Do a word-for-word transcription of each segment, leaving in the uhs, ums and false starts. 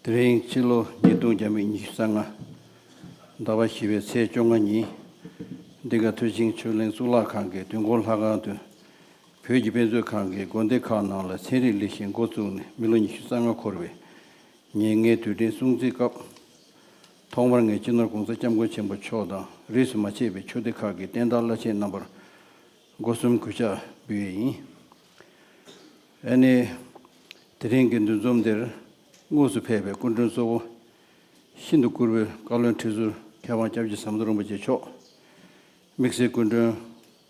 དེ་རིང་ཕྱི་ལོ་ཉིས་སྟོང་ཉི་ཤུ་རྩ་ལྔ། ཟླ་བ་བཞི་པའི་ཚེས་བཅོ་ལྔ་ཉིན། འདི་ག་མཐོ་ཆེན་ཆོས་གླིང་གཙུག་ལག་ཁང་གི་དུས་འཁོར་ལྷ་ཁང་དུ། བོད་ཀྱི་དཔེ་མཛོད་ཁང་གི་དགོན་སྡེ་ཁག་ནང་ལ་ཚན་རིག་ལས་གཞི་འགོ་བཙུགས་ནས་མི་ལོ་ཉི་ཤུ་རྩ་ལྔ་འཁོར་བའི་ཉིན་ལྔའི་དུས་དྲན་སྲུང་བརྩིའི་སྐབས། ཐོག་མར་ངས་སྤྱི་ནོར་༸གོང་ས་༸སྐྱབས་མགོན་ཆེན་པོ་མཆོག་དང་རིས་སུ་མ་ཆད་པའི་ཆོས་སྡེ་ཁག་གི་བསྟན་བདག་བླ་ཆེན་རྣམ་པར་སྒོ་གསུམ་གུས་ཕྱག་འབུལ་ཡས་ཡིན། ཨ་ནི། དེ་རིང་གི་འདུ་འཛོམས་འདིར་དངོས་སུ་ཕེབས་པའི་སྐུ་མགྲོན་གཙོ་བོ། ཤིན་ཏུ་བཀུར་འོས་བཀའ་བློན་ཁྲི་ཟུར་མཁས་དབང་སྐྱབས་རྗེ་ཟམ་གདོང་རིན་པོ་ཆེ་མཆོག་དམིགས་བསལ་སྐུ་མགྲོན་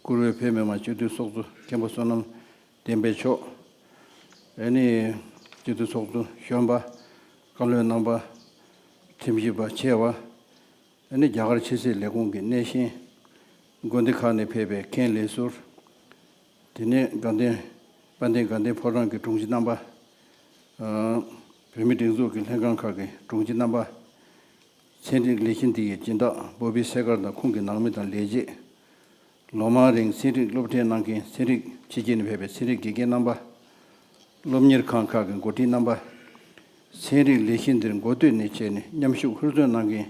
བཀུར་འོས་བོད་མི་མང་སྤྱི་འཐུས་ཚོགས་གཙོ་མཁན་པོ་བསོད་ནམས་བསྟན་འཕེལ་མཆོག་ཨ་ནི། སྤྱི་འཐུས་ཚོགས་གཙོ་གཞོན་པ། བཀའ་བློན་རྣམ་པ། ཁྲིམས་ཞིབ་པ་ཆེ་བ། ཨ་ནི་རྒྱ་གར་ཕྱི་སྲིད་ལས་ཁུངས་ཀྱི་སྣེ་ཤན། དགོན་སྡེ་ཁག་ནས་ཕེབས་པའི་མཁན་ལས་ཟུར། དེ་ནས་དགའ་ལྡན། དཔལ་ལྡན་དགའ་ལྡན་ཕོ་བྲང་གི་དྲུང་ཆེ་རྣམ་པ། ཨ། བོད་མིའི་སྒྲིག་འཛུགས་ཀྱི་ལྷན་ཁང་ཁག་གི་དྲུང་ཆེ་རྣམ་པ། ཚན་རིག་ལས་གཞི་འདི་ཡི་སྦྱིན་བདག་བོ་བི་སེ་གར་དང་ཁོང་གི་ནང་མི་དང་ལས་བྱེད། ལོ་མང་རིང་ཚན་རིག་སློབ་ཁྲིད་གནང་མཁན་ཚན་རིག་ཕྱི་རྒྱལ་ནས་ཕེབས་པའི་ཚན་རིག་དགེ་རྒན་རྣམ་པ། སློབ་གཉེར་ཁང་ཁག་གི་འགོ་ཁྲིད་རྣམ་པ། ཚན་རིག་ལས་གཞི་འདིར་འགོ་སྟོད་ནས་བྱས་ནས་མཉམ་ཞུགས་ཧུར་བརྩོན་གནང་མཁན་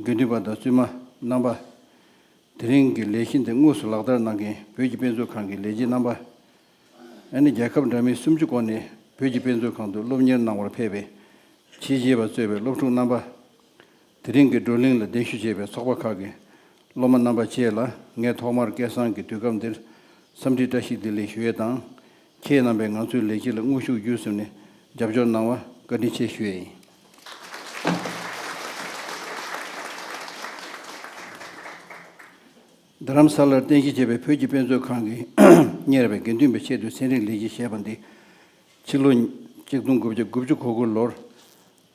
དགེ་འདུན་པ་དང་བཙུན་མ་རྣམ་པ། དེ་རིང་གི་ལས་གཞི་འདི་དངོས་སུ་ལག་བསྟར་གནང་མཁན་བོད་ཀྱི་དཔེ་མཛོད་ཁང་གི་ལས་བྱེད་རྣམ་པ། ཨ་ནི་རྒྱལ་ཁབ་འདྲ་མིན་སུམ་ཅུ་གོ་ནས་བོད་ཀྱི་དཔེ་མཛོད་ཁང་དུ་སློབ་གཉེར་གནང་བར་ཕེབས་པའི་ཕྱི་རྒྱལ་བ་གཙོས་པའི་སློབ་ཕྲུག་རྣམ་པ། དེ་རིང་གི་བགྲོ་གླེང་ལ་གདན་ཞུ་བྱས་པའི་ཚོགས་པ་ཁག་གི་སློབ་མ་རྣམ་པ་བཅས་ལ་ངས་ཐོག་མར་སྐལ་བཟང་གི་དུས་སྐབས་འདིར་འཚམས་འདྲི་བཀྲ་ཤིས་བདེ་ལེགས་ཞུ་ཡས་དང་། ཁྱེད་རྣམ་པས་ང་ཚོའི་ལས་གཞི་ལ་དངོས་ཤུགས་བརྒྱུད་གསུམ་ནས་རྒྱབ་སྐྱོར་གནང་བར་བཀའ་དྲིན་ཆེ་ཞུ་ཡས་ཡིན། རྡ་རམ་ས་ལར་རྟེན་གཞི་བྱས་པའི་བོད་ཀྱི་དཔེ་མཛོད་ཁང་གིས་གཉེར་བའི་དགེ་འདུན་པའི་ཆེད་དུ་ཚན་རིག་ལས་གཞི་ཞེས་པ་འདི། ཕྱི་ལོ་ཆིག་སྟོང་དགུ་བརྒྱ་དགུ་བཅུ་གོ་དགུ་ལོར།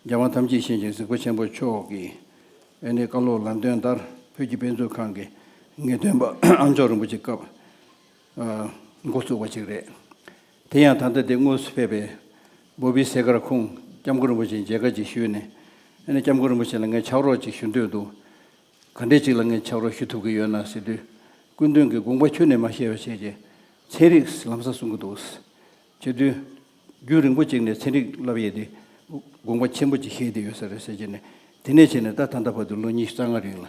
རྒྱལ་དབང་ཐམས་ཅད་མཁྱེན་ཅིང་གཟིགས་པ་ཆེན་པོ་མཆོག་གིས་ཨ་ནི་བཀའ་སློབ་ལམ་སྟོན་ལྟར་བོད་ཀྱི་དཔེ་མཛོད་ཁང་གི་ངེས་སྟོན་པ་ཨ་མཆོག་རིན་པོ་ཆེ་སྐབས་འགོ་ཚུགས་པ་ཅིག་རེད། དེ་ཡང་ད་ལྟ་དེ་དངོས་སུ་ཕེབས་པའི་བོ་བི་སེ་གར་ཁོང་སྐྱབས་མགོན་རིན་པོ་ཆེ་མཇལ་ཁ་ཅིག་ཞུས་ནས། ཨ་ནི་སྐྱབས་མགོན་རིན་པོ་ཆེ་ལ་ངས་ཕྱག་རོགས་ཅིག་ཞུ་འདོད་འདུག་ག་འདྲས་ཅིག་ལ་ངས་ཕྱག་རོགས་ཞུ་ཐུབ་ཀྱི་ཡོད་ན་ཟེར་དུས། སྐུ་མདུན་གྱིས་དགོངས་པ་ཁྱོན་ནས་མ་བཞེས་པ་བྱས་རྗེས་ཚན་རིག་ལམ་སང་གསུང་གི་འདུག་བྱེད་དུས། རྒྱུན་རིང་པོ་ཅིག་ནས་ཚན་རིག་བསླབ་ཡས་དེ་དགོངས་པ་ཆེན་པོ་ཅིག་བཞེས་བསྡད་ཡོད་ས་རེད་ཟེར་གྱི་ནས། དེ་ནས་བྱས་ནས་ད་ད་ལྟ་བར་དུ་ལོ་ཉི་ཤུ་རྩ་ལྔ་རིང་ལ་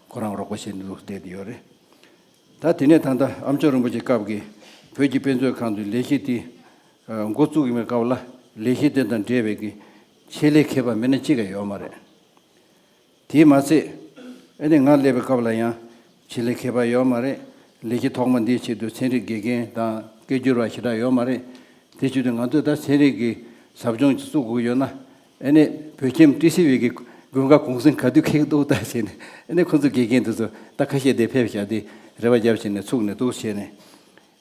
ཁོ་རང་རོགས་པ་བྱས་ནས་འདུག་བསྡད་དེ་ཡོད་རེད། ད་དེ་ནས་ད་ལྟ་ཨ་མཆོག་རིན་པོ་ཆེ་སྐབས་ཀྱི་བོད་ཀྱི་དཔེ་མཛོད་ཁང་དུ་ལས་གཞི་དེ་འགོ་བཙུགས་ཡོང་བའི་སྐབས་ལ་ལས་གཞི་དེ་དང་འབྲེལ་བའི་གི་ཆེད་ལས་མཁས་པ་མི་སྣ་གཅིག་ཀྱང་ཡོད་མ་རེད། དེས་མ་ཚད། ཨ་ནི་ང་སླེབས་པའི་སྐབས་ལ་ཡང་ཆེད་ལས་མཁས་པ་ཡོད་མ་རེད། ལས་གཞི་ཐོག་མ་འདིའི་ཆེད་དུ་ཚན་རིག་དགེ་རྒན་དང་སྐད་སྒྱུར་བ་ཞེ་དྲག་ཡོད་མ་རེད། དེ་བྱེད་དུས་ང་ཚོས་ད་ཚན་རིག་གི་ཟབ་སྦྱོང་ཅིག་བཙུགས་དགོས་ཡོད་ན། ཨ་ནི་བོད་ཁྱིམ་ཊི་སི་ཝི་གི་དགུན་ཁ་གུང་སེང་ག་དུས་འཁེལ་འདུག་ལྟ་བྱས་ནས། ཨ་ནི་ཁོང་ཚོ་དགེ་རྒན་དེ་ཚོ་ད་ཁ་ཤས་དེ་ཕེབས་བཞག་དེ་རེ་བ་རྒྱབ་བྱས་ནས་ཚུགས་ནས་འདུག་བྱས་ནས།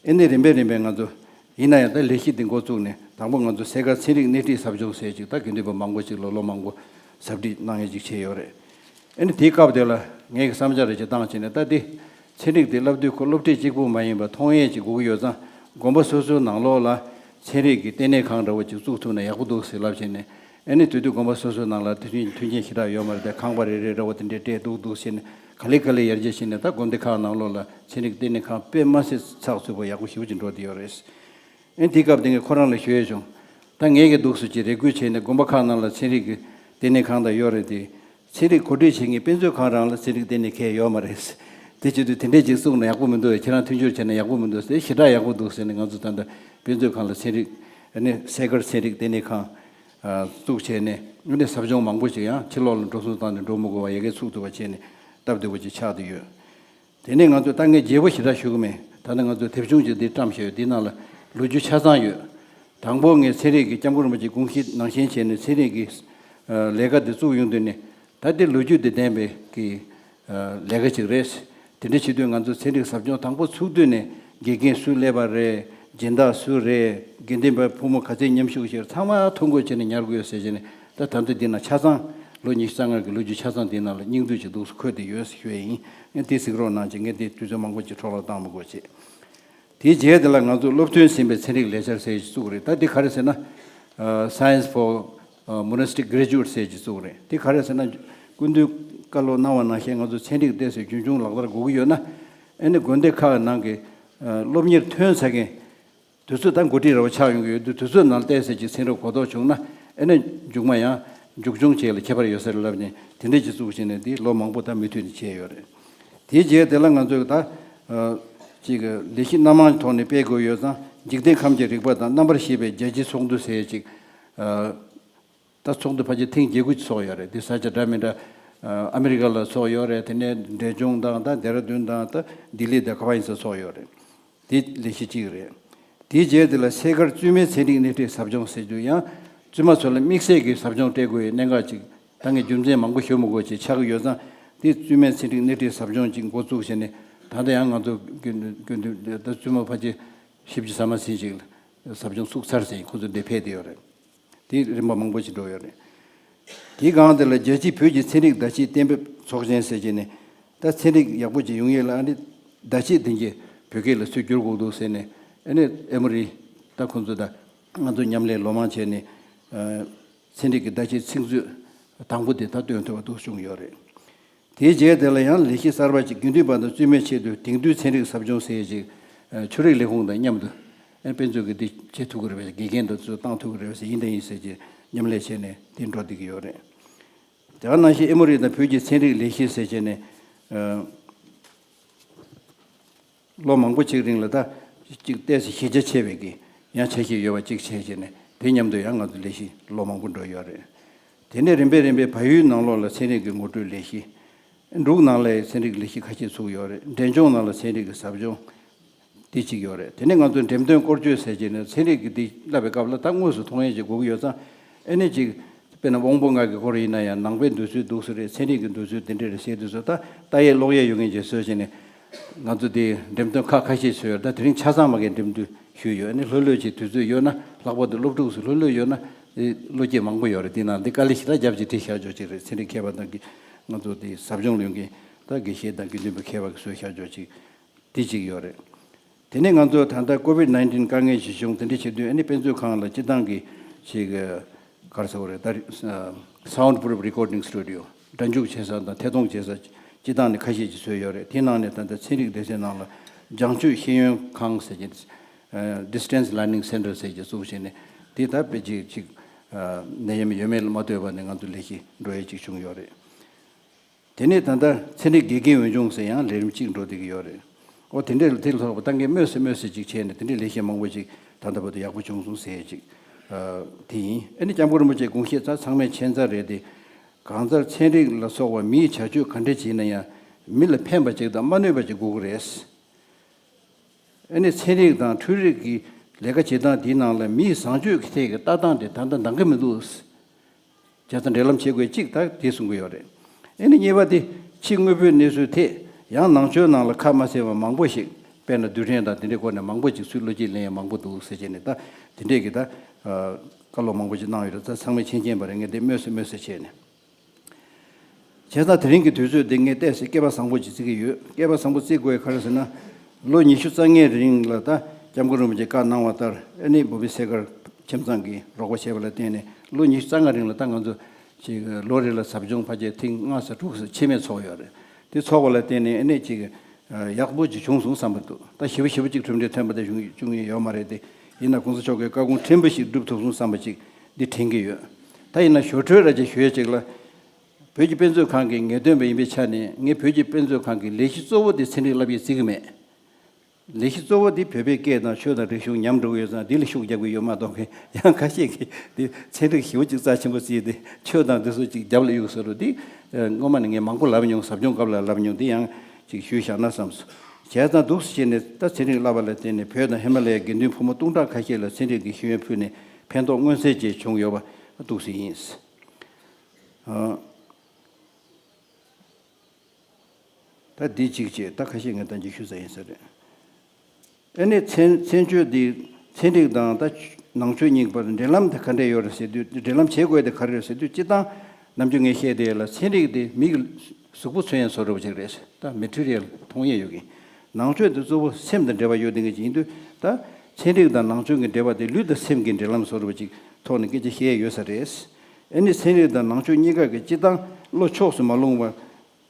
ཨེ་ནས་རིམ་པས་རིམ་པས་ང་ཚོ། ཡིན་ན་ཡང་ད་ལས་གཞི་འདི་འགོ་བཙུགས་ནས་དང་པོ་ང་ཚོ་སེ་གར་ཚན་རིག་སྣེ་ཁྲིད་ཟབ་སྦྱོང་ཟེར་ཅིག་ད་དགེ་འདུན་པ་མང་པོ་ཅིག་ལ་ལོ་མང་པོ་ཟབ་ཁྲིད་གནང་ཡས་ཅིག་བྱས་ཡོད་རེད། ཨེ་ནས་དེའི་སྐབས་དེ་ལ་ངས་ཀྱི་བསམ་འཆར་རེ་ཅིག་བཏང་བྱས་ནས། ད་འདི་ཚན་རིག་འདི་བསླབ་དུས་ཁོ་སློབ་ཁྲིད་གཅིག་པུ་མ་ཡིན་པར་མཐོང་ཡས་ཅིག་དགོས་ཀྱི་ཡོད་ཙང་། དགོན་པ་སོ་སོའི་ནང་ལོགས་ལ་ཚན་རིག་གི་ལྟེ་གནས་ཁང་འདྲ་བོ་ཅིག་བཙུགས་ཐུབ་ན་ཡག་པོ་འདུག་ཟེར་ལབ་བྱས་ནས། ཨེ་ནས་དེ་དུས་དགོན་པ་སོ་སོའི་ནང་ལ་དེ་ཚོའི་མཐུན་རྐྱེན་ཞེ་དྲག་ཡོད་མ་རེད་དེ། ཁང་པ་རེ་རེ་འདྲ་བོ་དེ་འདྲའི་སྤྲད་འདུག་འདུག་བྱས་ནས། ག་ལེ་ག་ལེ་ཡར་རྒྱས་ཕྱིན་ནས་ད་དགོན་སྡེ་ཁག་ནང་ལོགས་ལ་ཚན་རིག་ལྟེ་གནས་ཁང་དཔེ་མ་སྲིད་ཚགས་ཚུད་པོ་ཡག་པོ་ཞེ་པོ་ཅིག་འགྲོ་བསྡད་ཡོད་རེད། ཨེ་དེའི་སྐབས་དེ་ངས་ཁོ་རང་ལ་ཞུ་ཡས་བྱུང་། ད་ངས་ཀྱི་འདུག་སུ་ཅིག་རེ་སྐུལ་བྱས་ནས་དགོན་པ་ཁག་ནང་ལ་ཚན་རིག་གི་ལྟེ་གནས་ཁང་དང་ཡོད་རེད་དེ། ཚན་རིག་གོ་སྒྲིག་བྱེད་མཁན་དཔེ་མཛོད་ཁང་རང་ལ་ཚན་རིག་ལྟེ་གནས་ཁེལ་ཡོད་མ་རེད། དེ་བྱེད་དུས་དེ་འདྲས་ཅིག་བཙུགས་ན་ཡག་པོ་མི་འདུག་ཁྱེད་རང་མཐུན་འགྱུར་བྱས་ན་ཡག་པོ་མི་འདུག་ཟེར། ཞེ་དྲག་ཡག་པོ་འདུག་ཟེར་ནས། ང་ཚོ་ད་ལྟ་དཔེ་མཛོད་ཁང་ལ་ཚན་རིག་ཨ་ནི་སེ་གར་ཚན་རིག་ལྟེ་གནས་ཁང་བཙུགས་བྱས་ནས། ཨ་ནི་ཟབ་སྦྱོང་མང་པོ་ཞིག་ཡང་ཕྱི་ལོགས་ལ་འགྲོ་སོང་བཏང་ནས་འགྲོ་མི་དགོས་པ་ཡ་གི་ཚུགས་ཐུབ་པ་བྱས་ནས་སྟབས་བདེ་པོ་ཅིག་ཆགས་བསྡད་ཡོད། དེ་ནས་ང་ཚོས་ད་ངས་བརྗེ་པོ་ཞེ་དྲག་ཞུ་གི་མེད། ད་ནི་ང་ཚོས་དེབ་ཆུང་ཅིག་འདི་བཀྲམ་བཞག་ཡོད། འདི་ནང་ལ་ལོ་རྒྱུས་ཆ་ཚང་ཡོད། དང་པོ་ངས་ཚན་རིག་གི་སྐྱབས་མགོན་རིན་པོ་ཆེའི་དགོངས་གཞི་ནང་བཞིན་བྱས་ནས་ཚན་རིག་གི་ལས་ཀ་འདི་བཙུགས་ཡོང་དུས་ནས། ད་འདི་ལོ་རྒྱུས་འདི་ལྡན་པའི་གི་ལས་ཀ་ཅིག་རེད། དེ་འདྲ་བྱེད་དུས་ང་ཚོ་ཚན་རིག་ཟབ་སྦྱོང་དང་པོ་ཚུགས་དུས་ནས་དགེ་རྒན་སུ་སླེབས་པ་རེད། སྦྱིན་བདག་སུ་རེད། དགེ་འདུན་པ་ཕོ་མོ་ག་ཚད་མཉམ་ཞུགས་བྱས། ཚང་མ་ཐོ་འགོད་བྱས་ནས་ཉར་དགོས་ཟེར་བྱས་ནས། ད་ད་ལྟ་འདི་ན་ཆ་ཚང་། ལོ་ཉི་ཤུ་རྩ་ལྔ་གི་ལོ་རྒྱུས་ཆ་ཚང་འདི་ནང་ལ་སྙིང་བསྡུས་ཅིག་འདུག་སུ་འཁོད་བསྡད་ཡོད་ཞུ་ཡས་ཡིན། ངས་འདི་གཟིགས་རོགས་གནང་བྱས། ངས་འདི་དུས་ཚོད་མང་པོ་ཅིག་འཕྲོ་བརླག་བཏང་མི་དགོས་བྱས། དེའི་རྗེས་དེ་ལ་ང་ཚོ་སློབ་ཐོན་ཟིན་པའི་ཚན་རིག་ལས་འཆར་ཟེར་ཞིག་བཙུགས་རེད། ད་འདི་ག་རེ་ཟེར་ན། Science for Monastic Graduate ཟེར་ཞིག་བཙུགས་རེད། འདི་ག་རེ་ཟེར་ན། སྐུ་མདུན་བཀའ་སློབ་གནང་བ་ནང་བཞིན་ང་ཚོ་ཚན་རིག་ལྟེ་གནས་རྒྱུན་འཁྱོངས་ལག་བསྟར་དགོས་ཀྱི་ཡོད་ན། ཨ་ནི་དགོན་སྡེ་ཁག་ནང་གི་སློབ་གཉེར་ཐོན་ཚར་མཁན། དུས་ཚོད་ད་འགོ་ཁྲིད་རེ་བ་ཆགས་ཡོང་གི་ཡོད་དུས། དུས་ཚོད་ནང་ལ་བལྟས་ཚེ་ཅིག་ཚན་རིག་གོ་རྟོགས་བྱུང་ན། ཨེ་ནས་མཇུག་མ་ཡང་མཇུག་སྐྱོང་བྱེད་ལ་ཁྱད་པར་ཡོད་ས་རེད་ལབ་ནས། དེ་འདྲས་ཅིག་བཙུགས་བྱས་ནས་དེ་ལོ་མང་པོ་ད་མུ་མཐུད་ནས་བྱས་ཡོད་རེད། དེའི་རྗེས་དེ་ལ་ང་ཚོས་ད་ཅིག་ལས་གཞི་སྣ་མང་ཐོག་ནས་སྤེལ་དགོས་ཡོད་ཙང་། འཇིག་རྟེན་ཁམས་ཀྱི་རིག་པ་དང་རྣམ་པར་ཤེས་པའི་རྒྱལ་སྤྱིའི་ཚོགས་འདུ་ཟེར་ཅིག་ད་ཚོགས་འདུ་ཕལ་ཆེར་ཐེངས་བརྒྱད་དགུ་ཚོགས་ཡོད་རེད། དེ་ས་ཆ་འདྲ་མི་འདྲ། ཨ་ཨ་མི་རི་ཀ་ལ་ཚོགས་ཡོད་རེད། དེ་ནས་འབྲས་ལྗོངས་དང་ད་ལྡེ་ར་ལྡུན་དང་ད་ལྡི་ལི་དང་ག་པར་ཡིན་ས་ཚོགས་ཡོད་རེད། དེ་ལས་གཞི་གཅིག་རེད། དེའི་རྗེས་དེ་ལ་སེལ་དཀར་བཙུན་མའི་ཚན་རིག་སྣེ་ཁྲིད་ཟབ་སྦྱོང་ཟེར་རྒྱུ་ཡང་། བཙུན་མ་ཚོ་ལ་དམིགས་བསལ་གྱི་ཟབ་སྦྱོང་སྤྲད་དགོས་པའི་གནད་འགག་ཅིག་ད་ངས་རྒྱུ་མཚན་མང་པོ་ཞུ་མི་དགོས་ཅིག་ཆགས་ཀྱི་ཡོད་ཙང་། དེ་བཙུན་མའི་ཚན་རིག་སྣེ་ཁྲིད་ཟབ་སྦྱོང་ཅིག་འགོ་བཙུགས་བྱས་ནས། ད་ལྟ་ཡང་ང་ཚོ་དགེ་འདུན་དགེ་འདུན་ད་བཙུན་མ་ཕལ་ཆེར་བཞི་བཅུ་ཟ་མ་ཟིན་ཅིག་ཟབ་སྦྱོང་ཚུགས་ཚར་ཟིན། ཁོ་ཚོ་འདིར་ཕེབས་བསྡད་ཡོད་རེད། དེ་རིམ་པ་མང་པོ་ཞིག་འགྲོ་ཡོད་རེད། དེའི་སྒང་དེ་ལ་རྒྱལ་སྤྱིའི་བོད་ཀྱི་ཚན་རིག་བརྡ་ཆད་གཏན་འབེབས་ཚོགས་ཆེན་ཟེར་བྱས་ནས། ད་ཚན་རིག་ཡག་པོ་ཅིག་ཡོང་ཡས་ལ་ཨ་ནི་བརྡ་ཆད་དེ་གྱད་བོད་སྐད་ལ་སུས་བསྒྱུར་དགོས་འདུག་ཟེར་ནས། ཨ་ནི་ཨེ་མོ་རི་ད་ཁོང་ཚོ་དང་ང་ཚོ་མཉམ་ལས་ལོ་མང་བྱས་ནས། ཨ་ཚན་རིག་གི་བརྡ་ཆད་ཚིག་མཛོད་དང་པོ་དེ་ད་བཏོན་ཐུབ་པ་འདུག་བྱུང་ཡོད་རེད། དེའི་རྗེས་དེ་ལ་ཡང་ལས་གཞི་གསར་པ་ཅིག་དགེ་འདུན་པ་དང་བཙུན་མའི་ཆེད་དུ་དེང་དུས་ཚན་རིག་ཟབ་སྦྱོང་ཟེར་ཡས་ཅིག་ཨ་ཆོས་རིག་ལས་ཁུངས་དང་མཉམ་དུ། ཨ་དཔེ་མཛོད་ཀྱི་འདི་བྱེད་ཐུབ་ཀྱི་རེད་པས། དགེ་རྒན་དང་ཚོ་བཏང་ཐུབ་ཀྱི་རེད་པས་ཟེར། ཡིན་དང་ཡིན་ཟེར་གྱི་མཉམ་ལས་བྱས་ནས་དེ་འགྲོ་བསྡད་ཀྱི་ཡོད་རེད། དེ་ག་ནང་བཞིན་ཨེ་མོ་རི་དང་བོད་ཀྱི་ཚན་རིག་ལས་གཞི་ཟེར་བྱས་ནས། ཨ་ལོ་མང་པོ་ཅིག་རིང་ལ་ད་ཅིག་ཏོག་ཙམ་ཤེས་རྒྱ་ཆེ་བའི་གི་ཡང་ཆ་ཤས་ཡོད་པ་ཅིག་བྱས་བྱས་ནས། དེ་མཉམ་དུ་ཡང་ང་ཚོ་ལས་གཞི་ལོ་མང་པོ་འགྲོ་ཡོད་རེད། དེ་ནས་རིམ་པས་རིམ་པས་བལ་ཡུལ་ནང་ལོགས་ལ་ཚན་རིག་གི་ངོ་སྤྲོད་ལས་གཞི། འབྲུག་ནང་ལ་ཚན་རིག་ལས་གཞི་ཁ་ཤས་ཚུགས་ཡོད་རེད། འབྲས་ལྗོངས་ནང་ལ་ཚན་རིག་གི་ཟབ་སྦྱོང་དེ་གཅིག་ཡོད་རེད། དེ་ནས་ང་ཚོ་འགྲེམས་སྟོན་སྐོར་སྐྱོད་ཟེར་བྱས་ནས་ཚན་རིག་གི་འདི་བསླབ་པའི་སྐབས་ལ་ད་དངོས་སུ་མཐོང་ཡས་ཅིག་དགོས་ཀྱི་ཡོད་ཙང་། ཨེ་ནས་ཅིག་དཔེར་ན་དབང་པོ་ལྔ་གི་སྐོར་ཡིན་ན་ཡང་། ནང་པའི་འདོད་ཚུལ་འདུག་སེ་རེད། ཚན་རིག་གི་འདོད་ཚུལ་དེ་འདྲ་རེད་ཟེར་དུས་ཚོད་ད་ལྟ་ཡས་ཀློག་ཡས་ཡོད་མཁན་ཅིག་བཟོས་བྱས་ནས། ང་ཚོ་དེ་འགྲེམས་སྟོན་ཁག་ཁ་ཤས་བཟོས་ཡོད་རེད། ད་དེ་རིང་ཆ་ཚང་མ་གི་འགྲེམས་སྟོན་ཞུས་ཡོད། ཨ་ནི་ལྷོད་ལྷོད་ཅིག་དུས་ཚོད་ཡོད་ན། ལྷག་པར་དུ་སློབ་ཕྲུག་ཚོ་ལྷོད་ལྷོད་ཡོད་ན། དེ་བློ་སྐྱེད་མང་པོ་ཡོད་རེད། དེ་ནང་དེ་དཀའ་ལས་ཞེ་དྲག་རྒྱབ་ཅིག་བྲིས་བཞག་ཆོག་ཅིག་རེད། ཚན་རིག་མཁས་པ་དང་གི་ང་ཚོ་དེ་ཟབ་སྦྱོང་ལས་འགན་ད་དགེ་བཤེས་དང་དགེ་འདུན་པ་མཁས་པ་གིས་བཟོས་བཞག་ཆོག་ཅིག་དེ་གཅིག་ཡོད་རེད། དེ་ནས་ང་ཚོ་ད་ལྟ་ཀོ་ཝིད་ནའིན་ཊིན་དཀའ་ངལ་ཇི་བྱུང་དེ་འདྲ་བྱེད་དུས། ཨ་ནི་དཔེ་མཛོད་ཁང་ལ་སྤྱི་བཏང་གི་ཅིག་ག་རེ་ཟེར་དགོས་རེད། ད་Sound Proof Recording Studio། སྒྲ་འཇུག་བྱེད་ས་དང་ཐད་གཏོང་བྱེད་ས་སྤྱི་བཏང་ནས་ཁ་ཤས་ཅིག་བཟོས་ཡོད་རེད། དེ་ནང་ནས་ད་ལྟ་ཚན་རིག་སྡེ་ཚན་ནང་ལ་སྦྱང་སྤྱོད་ཤེས་ཡོན་ཁང་ཟེར་གྱི། ཨ་Distance Learning Center ཟེར་གྱི་བཙུགས་བྱས་ནས། དེ་ད་དཔེ་ཅིག་ཅིག་ཨ་ནད་ཡམས་ཡོད་མེད་ལ་མ་ལྟོས་པ་ནས་ང་ཚོ་ལས་གཞི་འགྲོ་ཡས་ཅིག་བྱུང་ཡོད་རེད། དེ་ནས་ད་ལྟ་ཚན་རིག་དགེ་རྒན་འོས་སྦྱོང་ཟེར་ཡང་ལས་རིམ་གཅིག་འགྲོ་བསྡད་ཀྱི་ཡོད་རེད། ཨོ་དེ་འདྲའི་ལ་དེ་ལ་སོགས་པ་ད་ངས་སྨོས་སུ་སྨོས་སུ་ཅིག་བྱས་ནས། དེ་འདྲའི་ལས་གཞི་མང་པོ་ཅིག་ད་ལྟ་བར་དུ་ཡག་པོ་བྱུང་སོང་ཟེར་ཅིག་ཨ་དེ་ཡིན། ཨ་ནི་སྐྱབས་མགོན་རིན་པོ་ཆེའི་དགོངས་བཞེད་ད་ཚང་མས་མཁྱེན་ཚར་རེད་དེ། གང་ལྟར་ཚན་རིག་ལ་སོགས་པ་མིའི་བྱ་སྤྱོད་ག་འདྲ་ཅིག་ཡིན་ན་ཡང་། མི་ལ་ཕན་པ་ཅིག་དང་མ་གནོད་པ་ཅིག་དགོས་ཀྱི་རེད། ཨ་ནི་ཚན་རིག་དང་འཕྲུལ་རིག་གི་ལས་ཀ་བྱེད་སྟངས་དེའི་ནང་ལ་མིའི་བཟང་སྤྱོད་ཀྱི་ཐད་ཀྱི་ལྟ་སྟངས་དེ་ད་ལྟ་འདང་གི་མི་འདུག་བྱས་ཙང་འབྲེལ་ལམ་བྱེད་དགོས་གཅིག་ད་དེ་གསུང་གི་ཡོད་རེད། ཨ་ནི་གཉིས་པ་དེ། ཕྱི་དངོས་པོའི་གནས་ཚུལ་ཐད་ཡང་ནང་ཆོས་ནང་ལ་ཁ་མ་གསལ་བ་མང་པོ་ཞིག་དཔེར་ན་རྡུལ་ཕྲན་དང་དེ་འདྲའི་སྐོར་ནས་མང་པོ་ཅིག་ཚུར་བློ་སྐྱེད་ལེན་ཡ་མང་པོ་འདུག་ཟེར་བྱས་ནས། ད་དེ་འདྲས་ཀྱི་ད་ཨ་བཀའ་སློབ་མང་པོ་ཅིག་གནང་ཡོད་རེད། ད་ཚང་མས་མཁྱེན་མཁྱེན་པ་རེད། ངས་དེ་སྨོས་སུ་སྨོས་སུ་བྱས་ནས། བྱས་ཙང་དེ་རིང་གི་དུས་ཚོད་འདི་ངས་ཏོག་ཙམ་སྐལ་པ་བཟང་པོ་ཅིག་བརྩི་གི་ཡོད། སྐལ་པ་བཟང་པོ་བརྩི་དགོས་ག་རེ་ཟེར་ན། ལོ་ཉི་ཤུ་རྩ་ལྔའི་རིང་ལ་ད་སྐྱབས་མགོན་རིན་པོ་ཆེས་བཀའ་གནང་བ་ལྟར། ཨ་ནི་བོད་པའི་སེལ་དཀར་ཁྱིམ་ཚང་གིས་རོགས་པ་བྱས་པ་ལ་བརྟེན་ནས། ལོ་ཉི་ཤུ་རྩ་ལྔ་རིང་ལ་ད་ང་ཚོ་ཅིག་ལོ་རེ་ལ་ཟབ་སྦྱོང་ཕལ་ཆེར་ཐེངས་ལྔ་ཙམ་དྲུག་ཙམ་ཆད་མེད་ཚོགས་ཡོད་རེད། དེ་ཚོགས་པ་ལ་བརྟེན་ནས་ཨ་ནི་ཅིག་ཡག་པོ་ཅིག་བྱུང་སོང་བསམ་པ་འདུག་ད་ཞེ་པོ་ཞེ་པོ་ཅིག་གྲུབ་འབྲས་ཐོན་པ་དེ་བྱུང་བྱུང་ཡོད་མ་རེད་དེ། ཡིན་ན་གོང་ས་མཆོག་གི་བཀའ་དགོངས་ཕྲན་བུ་ཞིག་སྒྲུབ་ཐུབ་སོང་བསམ་པ་ཅིག་འདི་དྲན་གྱི་ཡོད། ད་ཡིན་ན་ཞོར་འཕྲོས་ར་ཅིག་ཞུ་ཡས་ཅིག་ལ། བོད་ཀྱི་དཔེ་མཛོད་ཁང་གི་ངེས་སྟོན་པ་ཡིན་པའི་ཆ་ནས། ངས་བོད་ཀྱི་དཔེ་མཛོད་ཁང་གི་ལས་གཞི་གཙོ་བོ་དེ་ཚན་རིག་བསླབ་ཡས་བརྩི་གི་མེད། ལས་གཞི་གཙོ་བོ་དེ་བོད་པའི་སྐད་དང་ཆོས་དང་རིག་གཞུང་ཉམས་འགྲོ་གི་ཡོད་ཙང་འདི་ལ་ཤུགས་རྒྱག་གི་ཡོད་མ་གཏོགས། ཡང་ཁ་ཤས་ཀྱིས་དེ་ཚན་རིག་ཞེ་པོ་ཅིག་རྩ་ཆེན་པོ་བརྩིས་ཏེ་ཆོས་དང་འདི་ཚོ་ཅིག་རྒྱབ་ལ་གཡུག་ཟེར་རོ། དེ་སྔོན་མ་ནས་ངས་མང་པོ་ལབ་མྱོང་། ཟབ་སྦྱོང་སྐབས་ལ་ལབ་མྱོང་། དེ་ཡང་ཅིག་ཞུས་བཞག་ན་བསམས་སོང་། བྱས་ཙང་འདུག་སེ་བྱས་ནས་ད་ཚན་རིག་བསླབ་པ་ལ་བརྟེན་ནས་བོད་དང་ཧི་མ་ལ་ཡའི་དགེ་འདུན་ཕོ་མོ་སྟོང་ཕྲག་ཁ་ཤས་ལ་ཚན་རིག་གི་ཤེས་ཡོན་ཕུལ་ནས་ཕན་ཐོགས་མངོན་གསལ་ཅིག་བྱུང་ཡོད་པ་འདུག་སེ་ཡིན། ཨ། ད་འདི་གཅིག་བྱས། ད་ཁ་ཤས་ངས་ད་འདི་ཞུ་ས་ཡིན་ས་རེད། ཨ་ནི་མཚན་མཚན་བརྗོད་འདི་ཚན་རིག་དང་ད་ནང་ཆོས་གཉིས་བར་འབྲེལ་ལམ་དེ་ག་འདྲས་ཡོད་རེད་ཟེར་དུས། འབྲེལ་ལམ་བྱེད་དགོས་དེ་ག་རེ་རེད་ཟེར་དུས། སྤྱིར་བཏང་ནམ་རྒྱུན་ངས་བཤད་དེ་ལ་ཚན་རིག་དེ་མིག་གཟུགས་པོ་མཚོན་ཡས་བཟོ་འདྲ་བ་ཅིག་རེད། ད་མེ་ཊི་རི་ཡལ་མཐོང་ཡས་ཡོད་ཀྱི། ནང་ཆོས་དེ་གཙོ་བོ་སེམས་དང་འབྲེལ་བ་ཡོད་དེ་འདྲ་ཅིག་ཡིན་དུས། ད་ཚན་རིག་དང་ནང་ཆོས་ཀྱི་འབྲེལ་བ་དེ་ལུས་དང་སེམས་ཀྱི་འབྲེལ་ལམ་བཟོ་འདྲ་བ་ཅིག་ཐོག་ནས་སྐད་ཆ་བཤད་ཡས་ཡོད་ས་རེད། ཨ་ནི་ཚན་རིག་དང་ནང་ཆོས་གཉིས་ཀ་གི་སྤྱིར་བཏང་བློ་ཕྱོགས་སུ་མ་ལྷུང་བ་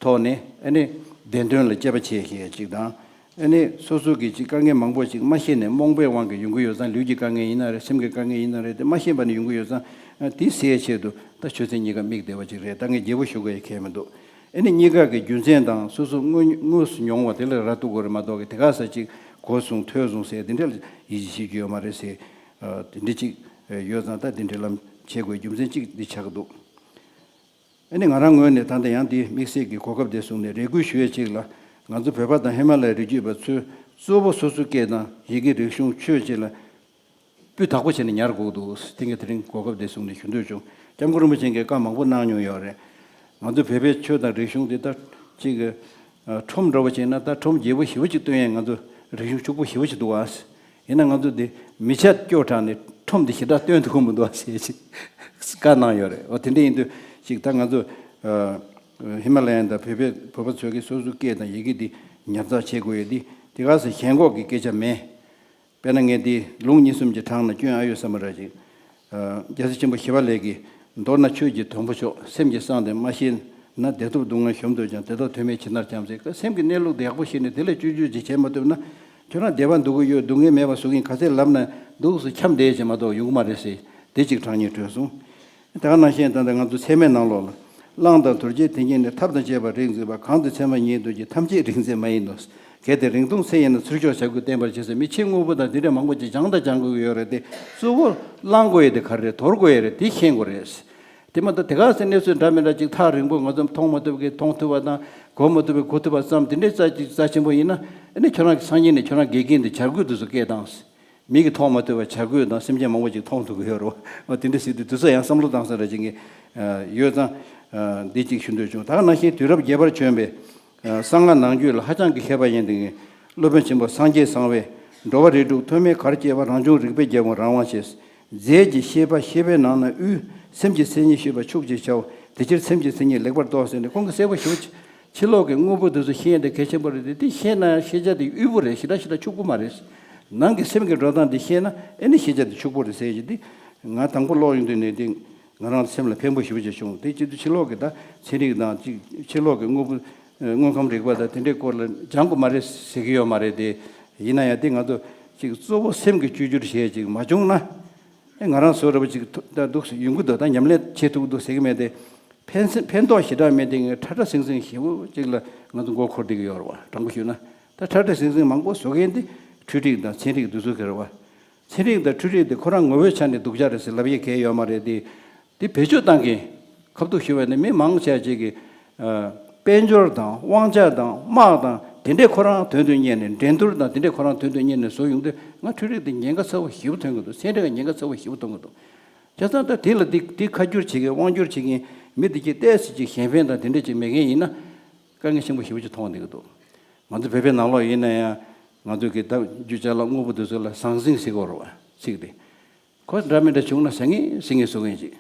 ཐོག་ནས། ཨ་ནི་བདེན་དོན་ལ་དཔྱད་པ་བྱེད་མཁན་ཅིག་དང་ ཨ་ནི་སོ་སོ་གི་ཅིག་དཀའ་ངལ་མང་པོ་ཅིག་མ་ཤེས་ནས་རྨོངས་པའི་དབང་གིས་ཡོང་གི་ཡོད་ཙང་། ལུས་ཀྱི་དཀའ་ངལ་ཡིན་ན་རེད། སེམས་ཀྱི་དཀའ་ངལ་ཡིན་ན་རེད། དེ་མ་ཤེས་པ་ནས་ཡོང་གི་ཡོད་ཙང་། ཨ་དེ་སེལ་ཆེད་དུ་ད་ཆོས་ཚན་གཉིས་ཀ་དམིགས་བསྡད་པ་ཅིག་རེད། ད་ངས་རྒྱས་པོ་ཞུ་དགོས་ཡ་གལ་མི་འདུག་ཨ་ནི་གཉིས་ཀ་གི་རྒྱུ་མཚན་དང་སོ་སོ་དངོས་དངོས་སུ་མྱོང་བ་དེ་ལ་ར་གཏུག་དགོས་རེད་མ་གཏོགས་ཀྱི། དེ་ག་ས་ཅིག་གོ་སོང་ཐོས་སོང་ཟེར་དེ་འདྲ་ལ་ཡིད་ཆེས་བྱེད་རྒྱུ་ཡོད་མ་རེད་ཟེར། ཨ་དེ་འདྲ་ཅིག་ཡོད་ཙང་། ད་དེ་འདྲའི་ལམ་བྱེད་དགོས་རྒྱུ་མཚན་གཅིག་འདི་ཆགས་ཀྱི་འདུག་ཨ་ནི་ང་རང་ངོས་ནས་ད་ལྟ་ཡང་འདི་དམིགས་བསལ་གྱི་གོ་སྐབས་དེ་བཟུང་ནས་རེ་སྐུལ་ཞུ་ཡས་གཅིག་ལ། ང་ཚོ་བོད་པ་དང་ཧི་མ་ལ་ཡའི་རི་རྒྱུད་པ་ཚོས་གཙོ་བོ་སོ་སོའི་སྐད་དང་ཡི་གེ། རིག་གཞུང་། ཆོས་བཅས་ལ་སྤུས་དག་པོ་བྱས་ནས་ཉར་དགོས་འདུག་དེང་གི་དེ་རིང་གོ་སྐབས་དེ་བཟུང་ནས་ཞུ་འདོད་བྱུང་། སྐྱབས་མགོན་རིན་པོ་ཆེ་གིས་བཀའ་མང་པོ་གནང་མྱོང་ཡོད་རེད། ང་ཚོ་བོད་པའི་ཆོས་དང་རིག་གཞུང་དེ་ད་ཅིག་ཁྲོམ་འདྲ་བོ་བྱས་ན་ད་ཁྲོམ་རྒྱས་པོ་ཞེ་པོ་ཅིག་སྟོན་ཡས་ང་ཚོ་རིག་གཞུང་ཕྱུག་པོ་ཞེ་པོ་ཅིག་འདུག་ཨ། ཡིན་ན་ང་ཚོ་འདི་མི་ཆ་སྐྱོ་དྲགས་ནས་ཁྲོམ་འདི་ཞེ་དྲག་སྟོན་ཐུབ་ཀྱི་མི་འདུག་ཟེར་ཅིག་བཀའ་གནང་ཡོད་རེད། འོ་དེ་འདྲ་ཡིན་དུས་ཅིག་ད་ང་ཚོ་ཨ་ཧི་མ་ལ་ཡ་དང་བོད་པའི་བོད་པ་ཚོ་གིས་སོ་སོའི་སྐད་དང་ཡི་གེ་འདི་ཉར་ཚགས་བྱེད་དགོས་ཡོད་འདི་དེ་ག་ས་ཞེན་ཁོག་གི་སྐད་ཆ་མེད། དཔེར་ན་ངས་འདི་ལུང་གཉིས་གསུམ་གྱི་གྲངས་ནས་སྐྱོན་ཨ་ཡོད་ས་མ་རེད་ཅིག་རྒྱལ་སྲས་ཆེན་པོ་ཞི་བ་ལྷས་ཀྱིས། མདོར་ན་ཆོས་ཀྱི་དོན་པོ་མཆོག་སེམས་ཀྱིས་བསམས་ཏེ་མ་ཤེས་ན། བདེ་སྟོབས་སྡུག་བསྔལ་གཞོམ་དུ་ཀྱང་། བདེ་སྟོབས་དོན་མེད་ཇི་ལྟར་འཁྱམས་ཟེར། སེམས་ཀྱི་གནས་ལུགས་དེ་ཡག་པོ་ཤེས་ནས་དེ་ལ་བཅོས་བཅོས་ཅིག་བྱེད་མ་ཐུབ་ན། ཁྱོད་རང་བདེ་བ་འདུག་གི་ཡོད། སྡུག་བསྔལ་མེད་པ་བཟོ་གི་ཡིན། ག་ཚད་ལབ་ན་འདུག་སེ་འཁྱམས་བསྡད་ཅིག་མ་གཏོགས་ཡོང་གི་མ་རེད་ཟེར། དེ་གཅིག་གྲངས་སྙིང་བྲོས་སོང་། དེ་ག་ནང་བཞིན་ད་ལྟ་ང་ཚོ་ཚད་མའི་ནང་ལོགས་ལ། བླང་དང་དུར་བྱེད་དེ་ཉིད་ནི། ཐབས་དང་བཅས་པ་རིག་འཛིན་པ། གང་དེ་ཚད་མ་ཉིད་དུ་འགྱུར། ཐམས་ཅད་རིག་འཛིན་མ་ཡིན་ནོ། གལ་ཏེ་རིང་ཐུང་ཚེ་ཡིན་ན། ཚུར་ཤོག་བྱ་རྒོད་བསྟན་པར་བྱེད་ཟེར། མི་ཕྱི་དངོས་པོ་དང་དེ་འདྲ་མང་པོ་ཅིག་སྦྱང་དང་སྦྱང་དགོས་ཀྱི་ཡོད་རེད་དེ། གཙོ་བོ་བླང་དགོས་ཡས་དེ་ག་རེ་རེད། དོར་དགོས་ཡས་རེད། དེ་ཤེས་དགོས་རེད། དེ་མ་གཏོགས་དེ་ག་ཚོད་གནས་ཚུལ་འདྲ་མི་འདྲ་ཅིག་ཐག་རིང་པོ་ང་ཚོ་མཐོང་མ་ཐུབ་ཀྱི་མཐོང་ཐུབ་པ་དང་། གོ་མ་ཐུབ་པའི་གོ་ཐུབ་པ་ཙམ་དེ་འདྲའི་རྩ་ཅིག་རྩ་ཆེན་པོ་ཡིན་ན། ཨ་ནི་ཁྱོད་རང་གི་སང་ཉིན་ནས་ཁྱོད་རང་དགེ་རྒན་དེ་བྱ་རྒོད་དེ་ཚོ་སྐད་བཏང་། མི་གིས་མཐོང་མ་ཐུབ་པ་བྱ་རྒོད་དང་སེམས་ཅན་མང་པོ་ཅིག་མཐོང་ཐུབ་ཀྱི་ཡོད་རེད་བ། དེ་འདྲ་ཟེར་དུས་དེ་ཚོ་ཡང་བསམ་བློ་བཏང་ས་རེད་ཅིག་གི་ཡོད་ཙང་། འདི་གཅིག་ཞུ་འདོད་བྱུང་། ད་ག་ནང་བཞིན་དུས་རབས་བརྒྱད་པར་བྱོན་པའི་གསང་སྔགས་ནང་རྒྱུད་ལ་ཧ་ཅང་གི་མཁས་པ་ཡིན་ཏེ། སློབ་དཔོན་ཆེན་པོ་སངས་རྒྱས་གསང་བས། འགྲོ་བ་རིགས་དྲུག་ཐོགས་མེད་གར་སྐྱེ་བ། རང་བྱུང་རིག་པའི་རྒྱལ་ཁམས་རང་དབང་ཆེ། རྫས་ཀྱི་ཤེས་པ་ཤེས་པའི་ནང་ན་དབུལ། སེམས་ཀྱི་མཚན་ཉིད་ཤེས་པ་ཕྱུག་ཅེས་བྱའོ། དེ་ཕྱིར་སེམས་ཀྱི་མཚན་ཉིད་ལེགས་པར་རྟོགས་ཟེར་ནས་ཁོང་གིས་གསལ་པོ་ཞེ་པོ། ཕྱི་ལོགས་ཀྱི་དངོས་པོ་དེ་ཚོ་ཤེས་ཡ་དེ་གལ་ཆེན་པོ་རེད་དེ། དེ་ཤེས་ན་ཤེས་བྱ་དེ་དབུལ་པོ་རེད། ཞེ་དྲག་ཞེ་དྲག་ཕྱུག་པོ་མ་རེད། ནང་གི་སེམས་ཀྱི་འགྲོ་སྟངས་དེ་ཤེས་ན་ཨེ་ནི་ཤེས་བྱ་དེ་ཕྱུག་པོ་རེད་ཟེར་གྱི་དེ། ང་དང་པོ་ཀློག་ཡོང་དུས་ནས་དེ་ང་རང་སེམས་ལ་ཕན་པོ་ཞེ་པོ་ཅིག་བྱུང་། དེ་བྱེད་དུས་ཕྱི་ལོགས་ཀྱི་ད་ཚན་རིག་དང་ཅིག་ཕྱི་ལོགས་ཀྱི་དངོས་པོ་དངོས་ཁམས་རིག་པ་དང་དེ་འདྲའི་སྐོར་ལ་སྦྱང་དགོས་མ་རེད་ཟེར་གྱི་ཡོད་མ་རེད་དེ། ཡིན་ན་ཡང་དེ་ང་ཚོ་ཅིག་གཙོ་བོ་སེམས་ཀྱི་བཅོས་བསྒྱུར་བྱེད་ཅིག་མ་བྱུང་ན། ཨེ་ང་རང་ཚོ་འདྲ་པོ་ཅིག་ཐོ་ད་འདུག་སེ་ཡོང་གི་འདུག་ད་ཉམས་ལེན་བྱེད་ཐུབ་ཀྱི་འདུག་ཟེར་གྱི་མེད་དེ། ཕན་སེམས་ཕན་ཐོགས་ཞེ་དྲག་མེད་དེ། ངས་ཁྲ་ཁྲ་ཟིང་ཟིང་ཞེ་པོ་ཅིག་ལ་ང་ཚོ་མགོ་འཁོར་བསྡད་ཀྱི་ཡོད་རེད་བ། དྲང་པོ་ཞུས་ན། ད་ཁྲ་ཁྲ་ཟིང་ཟིང་མང་པོ་བཟོ་མཁན་དེ་འཕྲུལ་རིག་དང་ཚན་རིག་འདི་ཚོ་གི་རེད་བ། ཚན་རིག་དང་འཕྲུལ་རིག་དེ་ཁོ་རང་ངོ་བོའི་ཆ་ནས་སྡུག་ཅག་རེད་ཟེར་ལབ་ཡས་གང་ཡང་ཡོད་མ་རེད་དེ། དེ་བེད་སྤྱོད་བཏང་མཁན། ཁ་ཐུག་ཞུ་བ་ནི་མི་མང་ཆེ་ཅིག་གིས་ཨ་དཔལ་འབྱོར་དང་དབང་ཆ་དང་དམག་དང་དེ་འདྲས་ཁོ་རང་དོན་དུ་གཉེར་ནས། འགྲན་བསྡུར་དང་དེ་འདྲས་ཁོ་རང་དོན་དུ་གཉེར་ནས་བཟོ་ཡོང་དུས། ང་འཕྲུལ་རིག་དེ་ཉེན་ཁ་ཚ་པོ་ཞེ་པོ་ཐོན་གྱི་འདུག་ཚན་རིག་ཉེན་ཁ་ཚ་པོ་ཞེ་པོ་ཐོན་གྱི་འདུག་བྱས་ཙང་ད་དེ་ལ་དེ་དེ་ཁ་བསྒྱུར་བྱེད་མཁན། དབང་བསྒྱུར་བྱེད་མཁན་མི་དེ་གྱད་ཏོག་ཙམ་ཅིག་གཞན་ཕན་དང་དེ་འདྲས་ཅིག་མེད་མཁན་ཡིན་ན། དཀའ་ངལ་ཆེན་པོ་ཞེ་པོ་ཅིག་མཐོང་བསྡད་ཀྱི་འདུག་ང་ཚོ་བོད་པའི་ནང་ལོགས་ཡིན་ན་ཡང་། ང་ཚོ་གི་ད་རྒྱུ་ཅ་ལག་དངོས་པོ་དེ་ཚོ་ལ་ཟང་ཟིང་ཟེར་གྱི་ཡོད་རེད་བ། ཚིག་དེ། ཁོ་འདྲ་མི་འདྲ་བྱུང་ན་ཟ་ངེས་ཟིང་ངེས་བཟོ་མཁན་ཅིག་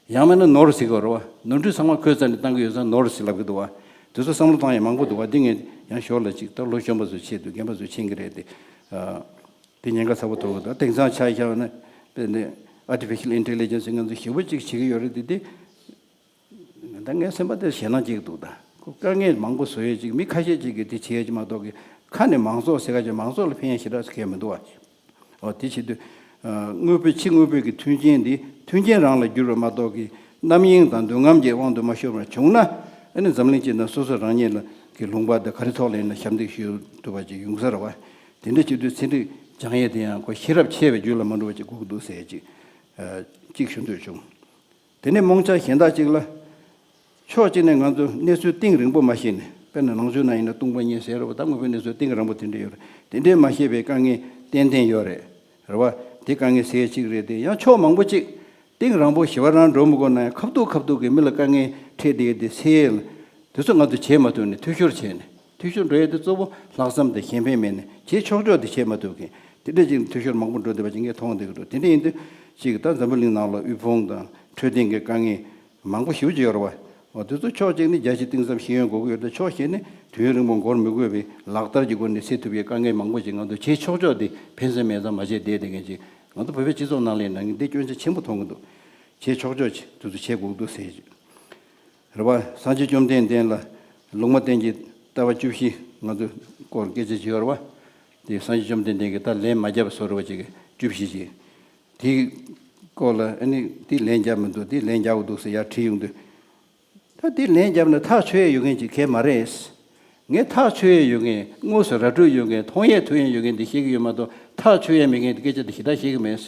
ཡང་མིན་ན་ནོར་ཟེར་གྱི་ཡོད་རེད་བ། ནོར་འཁྲུལ་ཚང་མ་ཁོའི་རྩ་ནས་བཏང་གི་ཡོད་ཙང་ནོར་ཟེར་ལབ་ཀྱི་འདུག་བ། དེ་ཚོ་བསམ་བློ་བཏང་ཡས་མང་པོ་འདུག་བ། འདི་ངས་ཡང་ཞོར་ལ་ཅིག་ད་ལོ་གཞོན་པ་ཚོ་ཆེད་དུ་རྒན་པ་ཚོ་མཁྱེན་གྱི་རེད་དེ། ཨ། དེ་ཉེན་ཁ་ཚ་པོ་ཐོག་གི་འདུག་དེང་སང་ཆ་བཞག་ན་དཔེར་ན་artificial intelligence ང་ཚོ་ཞེ་པོ་ཅིག་བྱེད་ཀྱི་ཡོད་རེད་དེ། དེ་ད་ངའི་སེམས་པ་དེར་ཞེད་སྣང་སྐྱེ་གི་འདུག་ད་ཁོ་དཀའ་ངལ་མང་པོ་བཟོ་ཡས་ཅིག་མི་ཁ་ཤས་ཅིག་གིས་དེ་བྱེད་ཡས་ཅིག་མ་གཏོགས་ཀྱི། ཁ་ནས་མང་ཚོགས་ཟེར་ག་ཅིག་མང་ཚོགས་ལ་ཕན་ཡས་ཞེ་དྲག་གང་ཡང་མི་འདུག་བ། འོ་དེ་བྱེད་དུས། ཨ། དངོས་པོའི་ཕྱི་དངོས་པོའི་གི་མཐུན་རྐྱེན་འདི་མཐུན་རྐྱེན་རང་ལ་འགྱུར་བ་མ་གཏོགས་ཀྱི། རྣམ་གཡེང་དང་འདོད་རྔམ་གྱི་དབང་དུ་མ་ཤོར་བ་བྱུང་ན། ཨ་ནི་འཛམ་གླིང་སྤྱི་དང་སོ་སོ་རང་ཉིད་ལ་གི་ལུང་པ་དེ་ག་རེ་ཐོག་ལ་ཡིན་ན་ཞབས་འདེགས་ཞུ་ཐུབ་པ་ཅིག་ཡོང་ས་རེད་བ། དེ་འདྲ་བྱེད་དུས་ཚན་རིག་སྦྱང་ཡས་དེ་ཡང་ཁོ་ཤེས་རབ་ཆེ་བའི་རྒྱུད་ལ་མ་འགྲོ་བ་ཅིག་དགོས་ཀྱི་འདུག་ཟེར་ཅིག་ཨ། ཅིག་ཞུ་འདོད་བྱུང་། དེ་ནས་རྨོངས་ཆ་གཞན་དག་ཅིག་ལ། ཕྱོགས་གཅིག་ནས་ང་ཚོ་གནས་ཚུལ་གཏིང་རིང་པོ་མ་ཤེས་ནས། དཔེར་ན་ནང་ཆོས་ནང་ཡིན་ན་སྟོང་པ་ཉིད་ཟེར་རེད་བ། ད་དངོས་པོའི་གནས་ཚུལ་གཏིང་རིང་པོ་དེ་འདྲ་ཡོད་རེད། དེ་འདྲའི་མ་ཤེས་པའི་དཀའ་ངལ་ཏན་ཏན་ཡོད་རེད། རེད་བ། དེ་དཀའ་ངལ་སེལ་གཅིག་རེད་དེ། ཡང་ཕྱོགས་མང་པོ་གཅིག་གཏིང་རིང་པོ་ཞི་བ་རང་འགྲོ་མི་དགོས་ན་ཡང་། ཁ་ཐུག་ཁ་ཐུག་གི་མི་ལ་དཀའ་ངལ་འཕྲད་བསྡད་དེ་སེལ། དེ་ཚོ་ང་ཚོ་བྱེད་མ་ཐུབ་ནས་འཐུས་ཤོར་བྱས་ནས། འཐུས་ཤོར་འགྲོ་ཡས་དེ་གཙོ་བོ་ལྷག་བསམ་དང་གཞན་ཕན་མེད་ནས་བྱེད་ཆོག་ཆོག་དེ་བྱེད་མ་ཐུབ་མཁན། དེ་འདྲ་ཅིག་འཐུས་ཤོར་མང་པོ་འགྲོ་བསྡད་པ་ཅིག་ངས་མཐོང་བསྡད་ཀྱི་འདུག་དེ་འདྲ་ཡིན་དུས་ཅིག་ད་འཛམ་བུ་གླིང་ནང་ལ་དབུལ་ཕོངས་དང་འཕྲོད་བསྟེན་གྱི་དཀའ་ངལ་མང་པོ་ཞེ་པོ་ཅིག་ཡོད་རེད་བ། འོ་དེ་ཚོ་ཕྱོགས་གཅིག་ནས་རྒྱ་ཆེ་གཏིང་ཟབ་ཤེས་ཡོན་དགོས་ཀྱི་ཡོད་དེ། ཕྱོགས་གཞན་ནས་དུས་ཡུན་རིང་པོ་འགོར་མི་དགོས་པའི་ལག་བསྟར་གྱི་སྒོ་ནས་སེལ་ཐུབ་པའི་དཀའ་ངལ་མང་པོ་ཅིག་ང་ཚོ་བྱེད་ཆོག་ཆོག་དེ་ཕན་སེམས་མེད་ཙང་མ་བྱས་བསྡད་བསྡད་མཁན་ཅིག་ང་ཚོ་བོད་པའི་སྤྱི་ཚོགས་ནང་ལ་ཡིན་ན་འདི་སྐྱོན་ཆ་ཆེན་པོ་མཐོང་གི་འདུག་བྱེད་ཆོག་ཆོག་ཅིག་དེ་ཚོ་བྱེད་དགོས་ཀྱི་འདུག་ཟེར་ཅིག་རེད་བ། སངས་རྒྱས་བཅོམ་ལྡན་འདས་ལ་ལུང་མ་བསྟན་གྱི་ ལྟ་བ་བཅུ་བཞི་ང་ཚོ་སྐོར་སྐད་ཆ་བྱེད་ཡོད་རེད་བ། དེ་སངས་རྒྱས་བཅོམ་ལྡན་འདས་ཀྱིས་ད་ལན་མ་བརྒྱབ་བཟོ་འདྲ་བ་ཅིག་བཅུ་བཞི་ཅིག་དེའི་སྐོར་ལ་ཨ་ནི་དེ་ལན་བརྒྱབ་མི་འདུག་དེ་ལན་རྒྱག་དགོས་འདུག་ཟེར་ཡར་བྲིས་ཡོང་དུས། ད་དེ་ལན་བརྒྱབ་ན་ཐག་ཆོད་ཡས་ཡོད་མཁན་ཅིག་གས་མ་རེད། ངས་ཐག་ཆོད་ཡས་ཡོད་མཁན་དངོས་སུ་ར་སྤྲོད་ཡོད་མཁན་མཐོང་ཡས་ཐོས་ཡས་ཡོད་མཁན་འདི་བཤད་ཀྱི་ཡོད་མ་གཏོགས་ཐག་ཆོད་ཡས་མེད་མཁན་འདི་སྐད་ཆ་འདི་ཞེ་དྲག་བཤད་ཀྱི་མེད།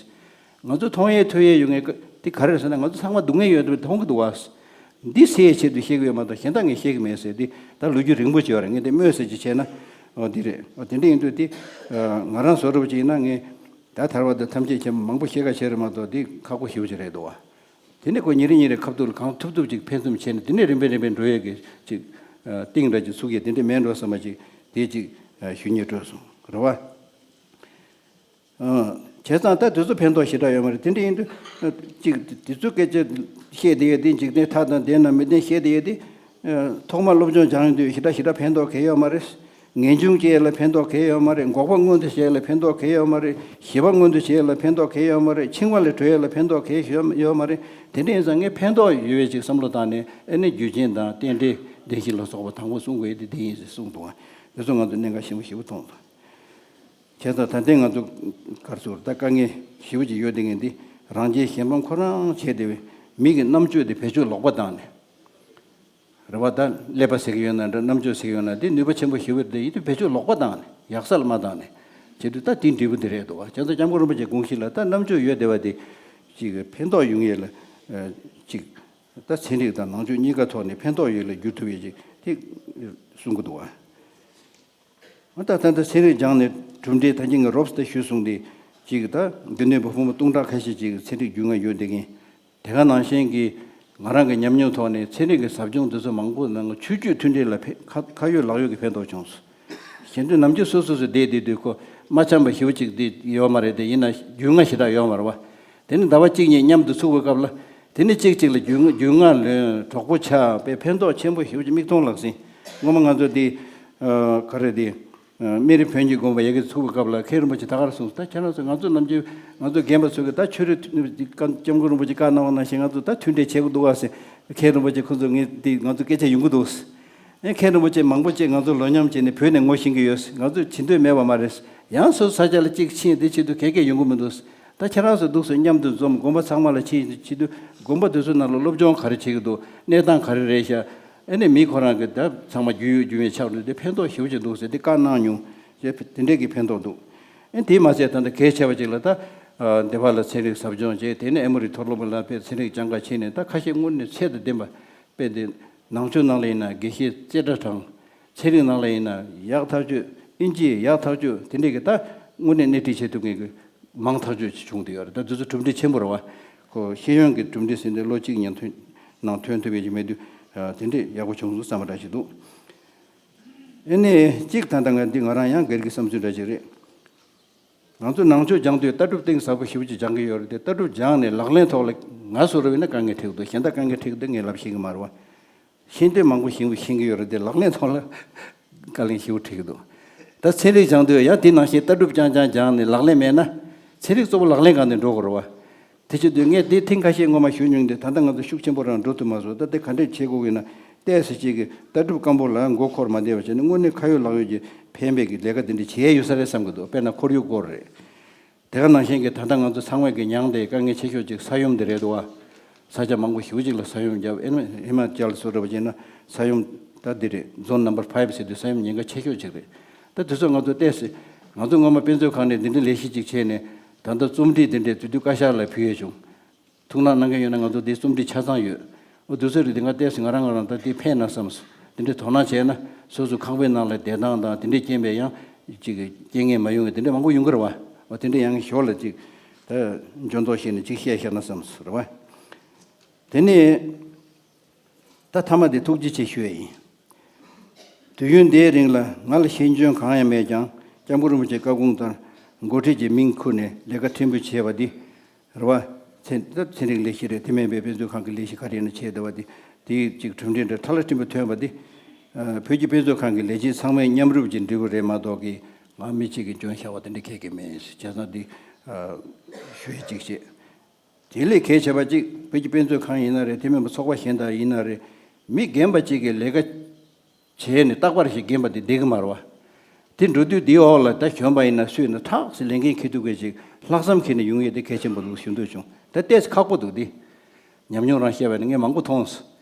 ང་ཚོ་མཐོང་ཡས་ཐོས་ཡས་ཡོད་མཁན་འདི་ག་རེ་རེད་ཟེར་ན། ང་ཚོ་ཚང་མ་སྡུག་བསྔལ་ཡོད་འདུག་མཐོང་གི་འདུག་བ། འདི་སེལ་ཡས་ཆེད་དུ་བཤད་ཀྱི་ཡོད་མ་གཏོགས་གཞན་དག་ངས་བཤད་ཀྱི་མེད་ཟེར། འདི་ད་ལོ་རྒྱུས་རིང་པོ་བྱས་པ་རེད། ངས་འདི་སྨོས་ཟེར་གྱི་བྱས་ན། འོ་འདི་རེད། འོ་དེ་འདྲ་ཡིན་དུས་འདི་ང་རང་བཟོ་འདྲ་བ་ཅིག་ཡིན་ན་ངས་ད་ཐར་པ་དང་ཐམས་ཅད་མཁྱེན་པ་མང་པོ་བཤད་ཁ་བྱས་རེད་མ་གཏོགས་འདི་ཁག་པོ་ཞེ་པོ་ཅིག་རེད་འདུག་བ། དེ་ནས་ཁོ་ཉིན་རེ་ཉིན་རེ་ཁ་ཐུག་ལ་གང་ཐུབ་ཐུབ་ཅིག་ཕན་ཚུན་བྱས་ནས་དེ་ནས་རིམ་པས་རིམ་པས་འགྲོ་ཡས་ཀྱི་ཅིག་གཏིང་འདྲ་ཅིག་ཚུགས་ཡས་དེ་འདྲ་མེད་འགྲོ་བསམ་པ་ཅིག་དེ་ཅིག་ཞུ་སྙིང་བྲོས་སོང་རེད་བ། བྱས་ཙང་ད་དེ་ཚོ་ཕན་ཐོགས་ཞེ་དྲག་ཡོད་མ་རེད། དེ་འདྲ་ཡིན་དུས་ཅིག་དེ་ཚོའི་སྐད་ཆ་བཤད་བསྡད་ཡས་དེ་འཇིག་རྟེན་མཐའ་དང་ལྡན་ན་མི་ལྡན་བཤད་བསྡད་ཡས་དེ། ཐོག་མར་སློབ་སྦྱོང་སྦྱངས་ཡོང་དུས་ཞེ་དྲག་ཞེ་དྲག་ཕན་ཐོགས་གང་ཡང་ཡོད་མ་རེད། ངེས་འབྱུང་སྐྱེ་ཡས་ལ་ཕན་ཐོགས་གང་ཡང་ཡོད་མ་རེད། འགོག་པ་མངོན་དུ་བྱེད་ཡས་ལ་ཕན་ཐོགས་གང་ཡང་ཡོད་མ་རེད། ཞི་བ་མངོན་དུ་བྱེད་ཡས་ལ་ཕན་ཐོགས་གང་ཡང་ཡོད་མ་རེད། འཆིང་བ་ལས་གྲོལ་ཡས་ལ་ཕན་ཐོགས་གང་ཡང་ཡོད་མ་རེད། དེ་འདྲ་ཡིན་ཙང་ངས་ཕན་ཐོགས་ཡོད་པའི་ཅིག་བསམ་བློ་བཏང་ནས་ཨ་ནི་རྒྱུ་རྐྱེན་དང་རྟེན་འབྲེལ་བདེན་བཞི་ལ་སོགས་པ་དང་པོ་གསུང་དགོས་ཡས་དེ་འདི་ཡིན་ཟེར་གསུངས་འདུག་ཨ། དེ་ཚོ་ང་ཚོ་གནད་འགག་ཆེན་པོ་ཞེ་པོ་མཐོང་སོང་། བྱས་ཙང་ད་ལྟའི་ང་ཚོ་ག་རེ་ཟེར་ད་དཀའ་ངལ་ཞེ་པོ་ཅིག་ཡོད་བསྡད་མཁན་འདི་རང་རྒྱལ་གཞན་ཕམ་ཁོ་རང་བྱས་བསྡད་པའི་མི་གི་རྣམ་དཔྱོད་དེ་བེད་སྤྱོད་ལོག་པ་བཏང་ནས། རེད་བ། ད་ཀླད་པ་ཟེར་གྱི་ཡོད་ན་འདྲ། རྣམ་དཔྱོད་ཟེར་གྱི་ཡོད་ན་འདི་ནུས་པ་ཆེན་པོ་ཞེ་པོ་རེད། དེ་ཡིན་དུས་བེད་སྤྱོད་ལོག་པ་བཏང་ནས་ཡག་ས་ལ་མ་བཏང་ནས་བྱེད་དུས་ད་དེ་འབྲས་བུ་འདི་རེད་འདུག་བ། བྱས་ཙང་སྐྱབས་མགོན་རིན་པོ་ཆེའི་དགོངས་གཞི་ལ་ད་རྣམ་དཔྱོད་ཡོད་བསྡད་པ་དེ་ཅིག་ཕན་ཐོགས་ཡོང་ཡས་ལ་ཅིག་ད་ཚན་རིག་དང་ནང་ཆོས་གཉིས་ཀ་ཐོག་ནས་ཕན་ཐོགས་ཡོད་ལ་འགྱུར་ཐུབ་ཡས་ཅིག་དེ་གསུང་གི་འདུག་བ། ད་ད་ལྟ་ཚན་རིག་སྦྱངས་ནས་གྲུབ་འབྲས་ད་གིན་ངས་རོབ་ཙམ་ཞུས་སོང་སྟེ། གཅིག་ད་དགེ་འདུན་པ་ཕོ་མོ་སྟོང་ཕྲག་ཁ་ཤས་ཅིག་ཚན་རིག་རྒྱུས་མངའ་ཡོད་བསྡད་མཁན། དེ་ག་ནང་བཞིན་གྱི་ང་རང་གི་ཉམས་མྱོང་ཐོག་ནས་ཚན་རིག་གི་ཟབ་སྦྱོང་འདི་ཚོ་མང་པོ་ནང་ཆོས་བརྒྱུད་མཐུན་འབྲེལ་ལ་ཕེ་ཁ་ཁ་ཡོད་ལག་ཡོད་ཀྱི་ཕན་ཐོགས་བྱུང་སོང་། གཞན་དུ་ནམ་རྒྱུན་སོ་སོ་སོ་བསྡད་བསྡད་དུས་ཁོ་མ་འཆམ་པ་ཞེ་པོ་ཅིག་འདི་ཡོད་མ་རེད། དེ་ཡིན་ན་རྒྱུས་མངའ་ཞེ་དྲག་ཡོད་མ་རེད་བ། དེ་ནི་ཟླ་བ་གཅིག་གཉིས་མཉམ་དུ་ཚུགས་པའི་སྐབས་ལ། དེ་ནི་གཅིག་གཅིག་ལ་རྒྱུས་མངའ་རྒྱུས་མངའ་ལོན། གྲོགས་པོ་ཆགས་པའི་ཕན་ཐོགས་ཆེན་པོ་ཞེ་པོ་ཅིག་མིག་མཐོང་ལག་ཟིན། སྔོན་མ་ང་ཚོ་འདི་ག་རེ་འདི་སྨན་རི་བོན་གྱི་དགོན་པ་ཡ་གི་ཚུགས་པའི་སྐབས་ལ་མཁན་རིན་པོ་ཆེ་ད་ག་རེ་གསུངས། ད་ཁྱེད་རང་ཚོ་ང་ཚོ་ནམ་རྒྱུན་ང་ཚོ་རྒན་པ་ཚོ་གི་ད་ཆོས་རིག་སྐྱབས་མགོན་རིན་པོ་ཆེ་བཀའ་གནང་བ་ནང་བཞིན་ང་ཚོ་ད་མཐུན་འབྲེལ་བྱེད་དགོས་འདུག་བ་ཟེར། མཁན་རིན་པོ་ཆེ་ཁོང་ཚོ་ངས་འདི་ང་ཚོ་སྐད་ཆ་ཡོང་གི་འདུག་ཟེར། ཨེ་མཁན་རིན་པོ་ཆེ་མང་པོ་ཅིག་ང་ཚོ་ལོ་མཉམ་བྱས་ནས་བོད་ནས་ངོ་ཤེས་ཀྱི་ཡོད། ང་ཚོས་བྱེད་འདོད་མེད་པ་མ་རེད། ཡང་སོ་སོ་ས་ཆ་ལ་གཅིག་ཕྱིན་དེ་བྱེད་དུས་ག་གེ་ཡོང་གི་མི་འདུག་ད་ཁྱེད་རང་ཚོ་འདུག་སེ་མཉམ་དུ་འཛོམས། དགོན་པ་ཚང་མ་ལ་ཕྱིན་བྱེད་དུས་དགོན་པ་དེ་ཚོ་ནང་ལ་སློབ་སྦྱོང་ག་རེ་བྱེད་ཀྱི་འདུག་གནས་སྟངས་ག་རེ་རེད་ཤག་ཨེ་ནས་མི་ཁོ་རང་གི་ད་ཚང་མ་རྒྱུས་ཡོད་རྒྱུས་མེད་ཆགས་འགྲོ་དེ་ཕན་ཐོགས་ཞེ་པོ་ཅིག་འདུག་ཟེར་དེ་བཀའ་གནང་མྱོང་། དེ་དེ་འདྲས་ཀྱི་ཕན་ཐོགས་འདུག་ཨེ་དེ་མ་ཟད་ད་ལྟ་གལ་ཆེ་བ་ཅིག་ལ་ད་འདི་བར་ལ་ཚན་རིག་ཟབ་སྦྱོང་བྱས། དེ་ནས་ཨེ་མོ་རི་མཐོ་སློབ་ལ་ཕེབས། ཚན་རིག་སྦྱང་ག་ཕྱིན་ནས་ད་ཁ་ཤས་དངོས་གནས་ཚད་དང་ལྡན་པ། དཔེ་འདི་ནང་ཆོས་ནང་ལ་ཡིན་ན་དགེ་བཤེས་རྩེ་གྲ་གྲགས། ཚན་རིག་ནང་ལ་ཡིན་ན་ཡག་ཐག་ཆོད། ཨིན་ཇི་ཡག་ཐག་ཆོད། དེ་འདྲས་ཀྱི་ད་དངོས་གནས་སྣེ་ཁྲིད་བྱེད་ཐུབ་མཁན་གྱི་མང་ཐག་ཆོད་ཅིག་བྱུང་བསྡད་ཡོད་རེད། ད་དེ་ཚོ་གྲུབ་འབྲས་ཆེན་པོ་རེད་བ། ཁོ་ཤེས་ཡོན་གྱི་གྲུབ་འབྲས་ཟེར་འདི་ལོ་གཅིག་ཉིན་ཐོན་ནང་ཐོན་ཐུབ་ཡས་ཀྱི་མེད་དུས་དེ་འདྲས་ཡག་པོ་བྱུང་སོང་བསམ་པ་འདྲ་ཞིག་འདུག་ཨེ་ནས་གཅིག་ད་ལྟ་ང་འདི་ང་རང་ཡང་སྒེར་གྱི་བསམ་ཚུལ་འདྲ་ཞིག་རེད། ང་ཚོ་ནང་ཆོས་སྦྱང་དུས་ལྟ་གྲུབ་གཏིང་ཟབ་པོ་ཞེ་པོ་ཅིག་སྦྱང་གི་ཡོད་རེད་དེ། ལྟ་གྲུབ་སྦྱངས་ནས་ལག་ལེན་ཐོག་ལ་ང་བཟོ་འདྲ་བ་ཡིན་ན་དཀའ་ངལ་འཕྲད་ཀྱི་འདུག་གཞན་དག་དཀའ་ངལ་འཕྲད་ཀྱི་འདུག་ངས་ལབ་ཤེས་ཀྱི་མ་རེད་བ། ཤེས་འདོད་མང་པོ་ཞིག་ཤེས་ཀྱི་ཡོད་རེད་དེ་ལག་ལེན་ཐོག་ལ་དཀའ་ལས་ཞེ་པོ་འཕྲད་ཀྱི་འདུག་ད་ཚན་རིག་སྦྱང་དུས་ཡང་དེ་ནང་བཞིན་ལྟ་གྲུབ་རྐྱང་རྐྱང་སྦྱངས་ནས་ལག་ལེན་མེད་ན་ཚན་རིག་གཙོ་བོ་ལག་ལེན་སྒང་ནས་འགྲོ་དགོས་རེད་བ། དེ་བྱེད་དུས་ངས་འདི་ཐེངས་ཁ་ཤས་སྔོན་མ་ཞུ་མྱོང་དེ། ད་ལྟ་ང་ཚོ་ཤུགས་ཆེན་པོ་རང་འགྲོ་ཐུབ་མ་སོང་། ད་དེ་ག་འདྲས་བྱེད་དགོས་ཀྱི་ན། ཏོག་ཙམ་ཅིག་གི་ལྟ་གྲུབ་སྐམ་པོ་ལ་མགོ་འཁོར་མ་བསྡད་པ་བྱས་ནས་དངོས་གནས་ཁ་ཡོད་ལག་ཡོད་ཀྱི་ཕན་པའི་གི་ལས་ཀ་འདི་འདྲས་བྱེད་ཡས་ཡོད་ས་རེད་བསམ་གྱི་འདུག་དཔེར་ན་ཁོར་ཡུག་སྐོར་རེད། དེ་ག་ནང་བཞིན་གྱི་ད་ལྟ་ང་ཚོ་ཚང་མས་ཀྱི་མྱངས་ཏེ་དཀའ་ངལ་ཆེ་ཤོས་ཅིག་ས་ཡོམ་འདི་རེད་འདུག་བ། ས་ཆ་མང་པོ་ཞེ་པོ་ཅིག་ལ་ས་ཡོམ་བརྒྱབ། ཨེ་ནི་ཧི་མ་ཅལ་སོགས་རེད་པ་བྱས་ན་ས་ཡོམ་ད་འདི་རེད། Zone number five ཟེར་དུས་ས་ཡོམ་ཉེན་ཁ་ཆེ་ཤོས་ཅིག་རེད། ད་དེ་ཚོ་ང་ཚོ་ཏོག་ཙམ་ང་ཚོ་སྔོན་མ་དཔེ་མཛོད་ཁང་ནས་འདི་འདྲའི་ལས་གཞི་ཅིག་བྱས་ནས་ད་ལྟ་རྩོམ་སྒྲིག་འདི་འདྲའི་དེ་དུས་བཀའ་ཤག་ལ་ཕུལ་ཡས་བྱུང་། ཐུགས་སྣང་གནང་མཁན་ཡོད་ན་ང་ཚོ་འདི་རྩོམ་སྒྲིག་ཆ་ཚང་ཡོད། འོ་དུས་ཚོད་རེད་དེ་ང་ཏོག་ཙམ་ང་རང་ང་རང་ད་འདི་ཕན་ན་བསམ། དེ་འདྲའི་དོ་སྣང་བྱས་ན་སོ་སོ་ཁང་པའི་ནང་ལ་བསྡད་སྟངས་དང་དེ་འདྲའི་རྐྱེན་པས་ཡང་ཅིག་རྐྱེན་ངན་མ་ཡོང་བའི་དེ་འདྲ་མང་པོ་ཡོང་གི་རེད་བ། འོ་དེ་འདྲ་ཡང་ཞོར་ལ་ཅིག་ད་འཇོན་ཐོག་བཤད་ནས་ཅིག་བཤད་བཞག་ན་བསམ་རེད་བ། དེ་ནས་ད་མཐའ་མ་དེ་ཐུགས་རྗེ་ཆེ་ཞུ་ཡས་ཡིན། དུས་ཡུན་འདིའི་རིང་ལ་ང་ལ་ཤེས་འཇོན་གང་ཡང་མེད་ཀྱང་སྐྱབས་མགོན་རིན་པོ་ཆེའི་བཀའ་དགོངས་ལྟར་འགོ་ཁྲིད་ཀྱི་མིང་ཁུར་ནས་ལས་ཀ་ཕྲན་བུ་བྱས་པ་འདི་རེད་བ། ཚན་ད་ཚན་རིག་ལས་གཞི་རེད། དེ་མིན་པའི་དཔེ་མཛོད་ཁང་གི་ལས་གཞི་ག་རེ་ཡིན་ན་བྱས་བསྡད་པ་འདི་དེའི་ཅིག་གྲུབ་འབྲས་འདྲ་ཕྲ་ལ་ཕྲན་བུ་ཐོན་པ་འདི། བོད་ཀྱི་དཔེ་མཛོད་ཁང་གི་ལས་བྱེད་ཚང་མའི་མཉམ་རུབ་ཀྱི་འབྲས་བུ་རེད་མ་གཏོགས་ཀྱི་ང་མི་གཅིག་གིས་འཇོན་བཞག་པ་དེ་འདྲ་གལ་གལ་མེད། བྱས་ཙང་འདི་ཞུ་ཡས་ཅིག་བྱས། དེ་ལས་གལ་ཆེ་བ་གཅིག་བོད་ཀྱི་དཔེ་མཛོད་ཁང་ཡིན་ན་རེད། དེ་མིན་པ་ཚོགས་པ་གཞན་དག་ཡིན་ན་རེད། མི་རྒན་པ་གཅིག་གིས་ལས་ཀ་ བྱས་ནས་རྟག་པར་ཞིག་འགེམས་པ་དེ་བདེ་གི་མ་རེད་བ། དེ་འགྲོ་དུས་དེའི་འོག་ལ་ད་གཞོན་པ་ཡིན་ན་སུ་ཡིན་ན་ཁྲག་སེ་ལས་འགན་འཁྱེར་ཐུབ་མཁན་ཅིག་ལྷག་བསམ་འཁྱེར་ནས་ཡོང་ཡས་དེ་གལ་ཆེན་པོ་འདུག་ཞུ་འདོད་བྱུང་། ད་ལྟས་ཁག་པོ་འདུག་དེ། ཉམས་མྱོང་རང་བཤད་པ་ནི་ངས་མང་པོ་མཐོང་སོང་།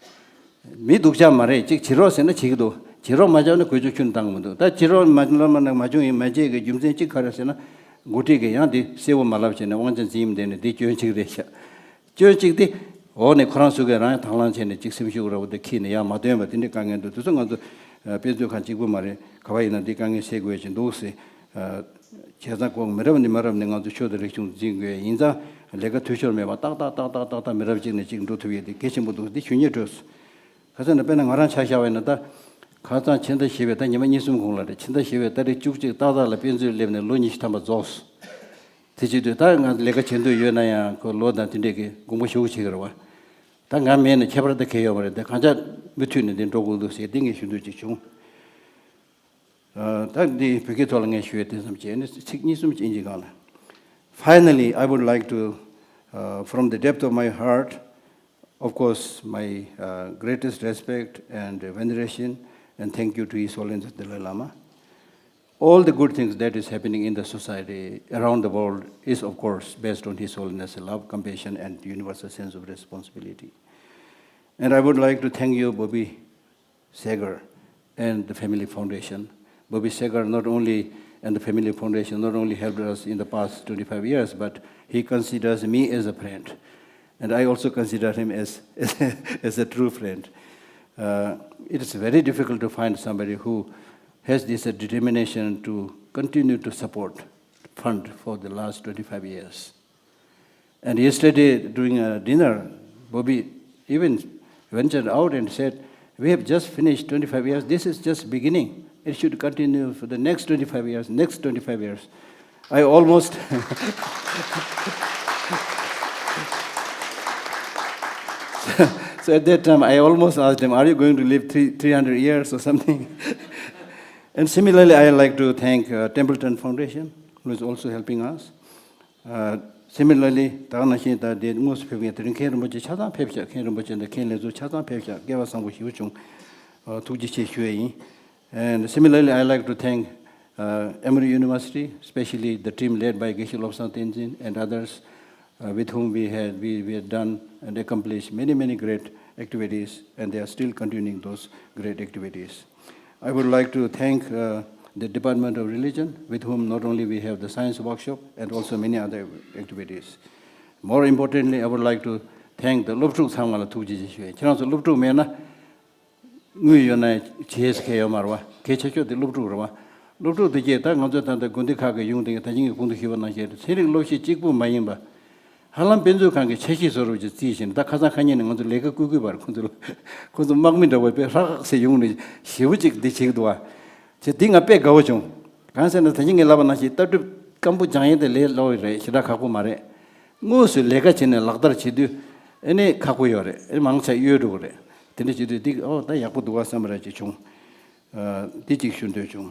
མི་སྡུག་ཅག་མ་རེད། ཅིག་བྱེད་རོགས་ཟེར་ན་བྱེད་ཀྱི་འདུག་བྱེད་རོགས་མ་བྱས་ན་གོད་ཆག་ཁྱོན་བཏང་གི་མི་འདུག་ད་བྱེད་རོགས་མ་ལ་མ་ན་མ་བྱུང་ཡིན་མ་བྱས་ཀྱི་རྒྱུ་མཚན་གཅིག་ག་རེ་ཟེར་ན། འགོ་ཁྲིད་ཀྱིས་ཡང་དེ་གསལ་པོ་མ་ལབ་བྱས་ནས་དབང་ཆ་འཛིན་ཡིན་བསྡད་ནས་དེ་སྐྱོན་གཅིག་རེད་ཤག་སྐྱོན་གཅིག་དེ། འོག་ནས་ཁོ་རང་ཚོ་གིས་རང་ཡང་དང་བླངས་བྱས་ནས་ཅིག་སེམས་ཤུགས་ར་བོ་དེ་ཁྱེར་ནས་ཡང་མ་ཐོན་པ་དེ་འདྲའི་དཀའ་ངལ་འདུག་དེ་ཚོ་ང་ཚོ་དཔེ་མཛོད་ཁང་གཅིག་པུ་མ་རེད། ག་བ་ཡིན་ན་འདི་དཀའ་ངལ་སེལ་དགོས་ཀྱི་འདུག་ཟེར། བྱས་ཙང་ཁོང་མི་རབས་ནས་མི་རབས་ནས་ང་ཚོ་ཆོས་དང་རིག་གཞུང་འཛིན་དགོས་ཡིན་ཙང་ལས་ཀ་འཐུས་ཤོར་མེད་པ་ཏག་ཏག་ཏག་ཏག་ཏག་ཏག་མི་རབས་གཅིག་ནས་གཅིག་འགྲོ་ཐུབ་ཡས་དེ་གལ་ཆེན་པོ་འདུག་འདི་ཞུ་སྙིང་འདོད་སོང་། ཁ་སང་ནས་དཔེར་ན་ང་རང་ཆ་བཞག་པ་ཡིན་ན་ད། ཁ་སང་ཕྱི་ཟླ་བཞི་པའི་ད་ཉི་མ་གཉིས་གསུམ་གོང་ལ་རེད། ཕྱི་ཟླ་བཞི་པའི་ཏ་རིག་བཅུ་གཅིག་ཏག་ཏག་ལ་དཔེ་མཛོད་སླེབས་ནས་ལོ་ཉི་ཤུ་ཐམ་པ་རྫོགས་སོང་། དེ་བྱེད་དུས་ད་ང་ལས་ཀ་བྱེད་འདོད་ཡོད་ན་ཡང་ཁོ་ལོ་དང་དེ་འདྲས་ཀྱི་དགོངས་པ་ཞུ་གི་བྱེད་ཀྱི་རེད་བ། ད་ང་མེད་ན་ཁྱད་པར་ད་གལ་ཡོད་མ་རེད། ད་གང་ཅག་མུ་མཐུད་ནས་འདི་འགྲོ་དགོས་འདུག་ཟེར་འདི་ངས་ཞུ་འདོད་ཅིག་བྱུང་། ཨ། ད་འདི་བོད་སྐད་ཐོག་ལ་ངས་ཞུ་ཡས་དེ་ཙམ་བྱས་ནས་ཚིག་གཉིས་གསུམ་ཅིག་ཨིན་ཇི་སྒང་ལ། Finally, I would like to, uh, from the depth of my heart, of course, my, uh, greatest respect and veneration and thank you to His Holiness the Dalai Lama. All the good things that is happening in the society around the world is, of course, based on His Holiness' love, compassion, and universal sense of responsibility. And I would like to thank you, Bobby Seger, and the Family Foundation. Bobby Seger not only, and the Family Foundation not only helped us in the past twenty-five years, but he considers me as a friend. And I also consider him as, as a true friend. Uh, it is very difficult to find somebody who has this, uh, determination to continue to support, fund for the last twenty-five years. And yesterday, during a dinner, Bobby even ventured out and said, "We have just finished twenty-five years. This is just beginning. It should continue for the next twenty-five years, next twenty-five years." I almost, so at that time, I almost asked him, "Are you going to live three, three hundred years or something?" And similarly, I like to thank, uh, Templeton Foundation, who is also helping us. Uh, similarly, ད་ག་ནང་བཞིན་ད་དེ་དངོས་སུ་ཕེབས་མཁན་དེ་རིང་མཁན་རིན་པོ་ཆེ་ཆ་ཚང་ཕེབས་ཤག་མཁན་རིན་པོ་ཆེ་དང་མཁན་ལས་ཚོགས་ཆ་ཚང་ཕེབས་ཤག་སྐལ་བ་བཟང་པོ་ཞེ་པོ་བྱུང་། ཨ། ཐུགས་རྗེ་ཆེ་ཞུ་ཡས་ཡིན། And similarly, I like to thank, uh, Emory University, especially the team led by Geshe Lobsang Tenzin and others, uh, with whom we had, we, we had done and accomplished many, many great activities, and they are still continuing those great activities. I would like to thank, uh, the Department of Religion, with whom not only we have the science workshop and also many other activities. More importantly, I would like to thank the སློབ་ཕྲུག་ཚང་མ་ལ་ཐུགས་རྗེ་ཆེ་ཞུ་ཡས། ཁྱེད་རང་ཚོ་སློབ་ཕྲུག་མེད་ན། དངུལ་ཡོད་ན་བྱེད་ས་གལ་ཡོད་མ་རེད་བ། གལ་ཆེ་ཤོས་དེ་སློབ་ཕྲུག་རེད་བ། སློབ་ཕྲུག་དེ་གས་ད་ང་ཚོ་ད་ལྟ་དགོན་སྡེ་ཁག་གི་ཡོང་དེ་ད་གིན་གྱི་གོང་དུ་ཞུས་པ་ནང་བཞིན་ཚན་རིག་སློབ་གཞི་གཅིག་པུ་མ་ཡིན་པ། ཧ་ལམ་དཔེ་མཛོད་ཁང་གི་འཆར་གཞི་བཟོ་འདྲ་ཅིག་བརྩིས་བཞིན་ད་ཁ་སང་ཁ་ཉིན་ནས་ང་ཚོ་ལས་ཀ་བསྐུལ་བསྐུལ་བར་ཁོང་ཚོ་ལ་ཁོང་ཚོ་དམག་མི་འདྲ་བོ་དཔེ་ཧྲག་ཧྲག་ཟེར་ཡོང་ནས་ཞེ་པོ་ཅིག་འདི་བྱེད་ཀྱི་འདུག་བ། བྱས་འདི་ང་དཔེ་དགའ་བོ་བྱུང་། གང་ཟེར་ན་ད་གིན་ངས་ལབ་པ་ནང་བཞིན་ལྟ་གྲུབ་སྐམ་པོ་སྦྱང་ཡས་དེ་ལས་སླ་བོ་རེད། ཞེ་དྲག་ཁག་པོ་མ་རེད། དངོས་སུ་ལས་ཀ་བྱས་ནས་ལག་བསྟར་བྱེད་དུས་ཨེ་ནས་ཁག་པོ་ཡོད་རེད། ཨེ་མང་ཆེ་གཡོལ་འགྲོ་གི་རེད། དེ་འདྲ་བྱེད་དུས་འདི་ཨོ་ད་ཡག་པོ་འདུག་བ་བསམ་པ་ར་ཅིག་བྱུང་། ཨ། འདི་གཅིག་ཞུ་འདོད་བྱུང་།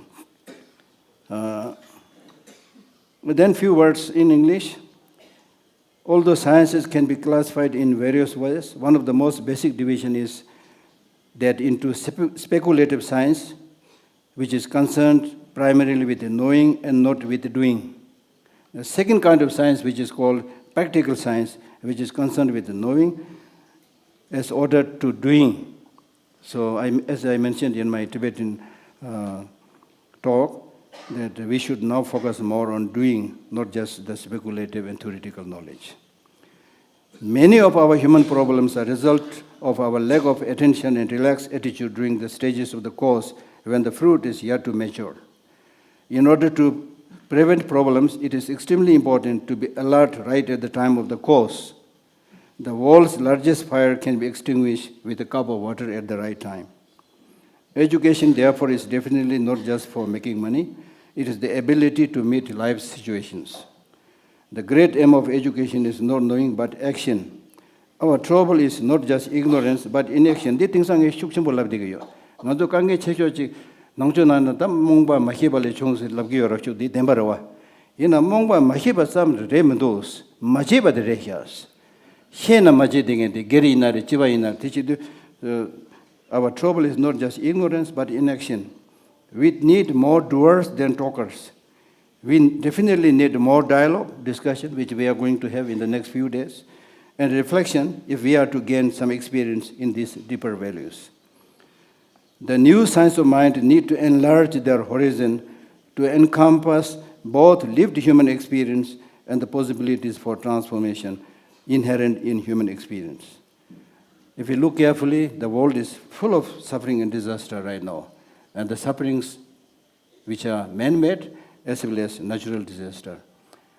ཨ། Then few words in English. Although sciences can be classified in various ways, one of the most basic division is that into spe- speculative science, which is concerned primarily with the knowing and not with the doing. The second kind of science, which is called practical science, which is concerned with the knowing as ordered to doing. So, I, as I mentioned in my Tibetan, uh, talk, that we should now focus more on doing, not just the speculative and theoretical knowledge. Many of our human problems are result of our lack of attention and relaxed attitude during the stages of the course when the fruit is yet to mature. In order to prevent problems, it is extremely important to be alert right at the time of the course. The world's largest fire can be extinguished with a cup of water at the right time. Education, therefore, is definitely not just for making money, it is the ability to meet life situations. The great aim of education is not knowing but action. Our trouble is not just ignorance but inaction. འདི་དེང་སང་ངས་ཤུགས་ཆེན་པོ་ལབ་བསྡད་ཀྱི་ཡོད། ང་ཚོ་དཀའ་ངལ་ཆེ་ཤོས་ཅིག་ནང་ཆོས་ནང་ན་ད་རྨོངས་པ་མ་ཤེས་པ་ལས་བྱུང་ཟེར་ལབ་ཀྱི་ཡོད་ར། ཤུགས་འདི་བདེན་པ་རེད་བ། ཡིན་ན་རྨོངས་པ་མ་ཤེས་པ་ཙམ་རེད་མི་འདུག་མ་བྱས་པ་དེ་རེད་ཤག་ཤེས་ན་མ་བྱས་བསྡད་མཁན་དེ་སྒེར་ཡིན་ན་རེད། སྤྱི་པ་ཡིན་ན་རེད། དེ་བྱེད་དུས། ཨ། our trouble is not just ignorance but inaction. We need more doers than talkers. We definitely need more dialogue, discussion, which we are going to have in the next few days, and reflection if we are to gain some experience in these deeper values. The new science of mind need to enlarge their horizon to encompass both lived human experience and the possibilities for transformation inherent in human experience. If we look carefully, the world is full of suffering and disaster right now, and the sufferings which are man-made as well as natural disaster.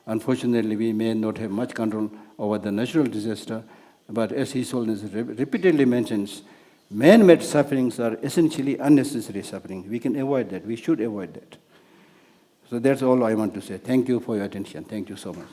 Unfortunately, we may not have much control over the natural disaster, but as His Holiness re- repeatedly mentions, man-made sufferings are essentially unnecessary suffering. We can avoid that. We should avoid that. So that's all I want to say. Thank you for your attention. Thank you so much.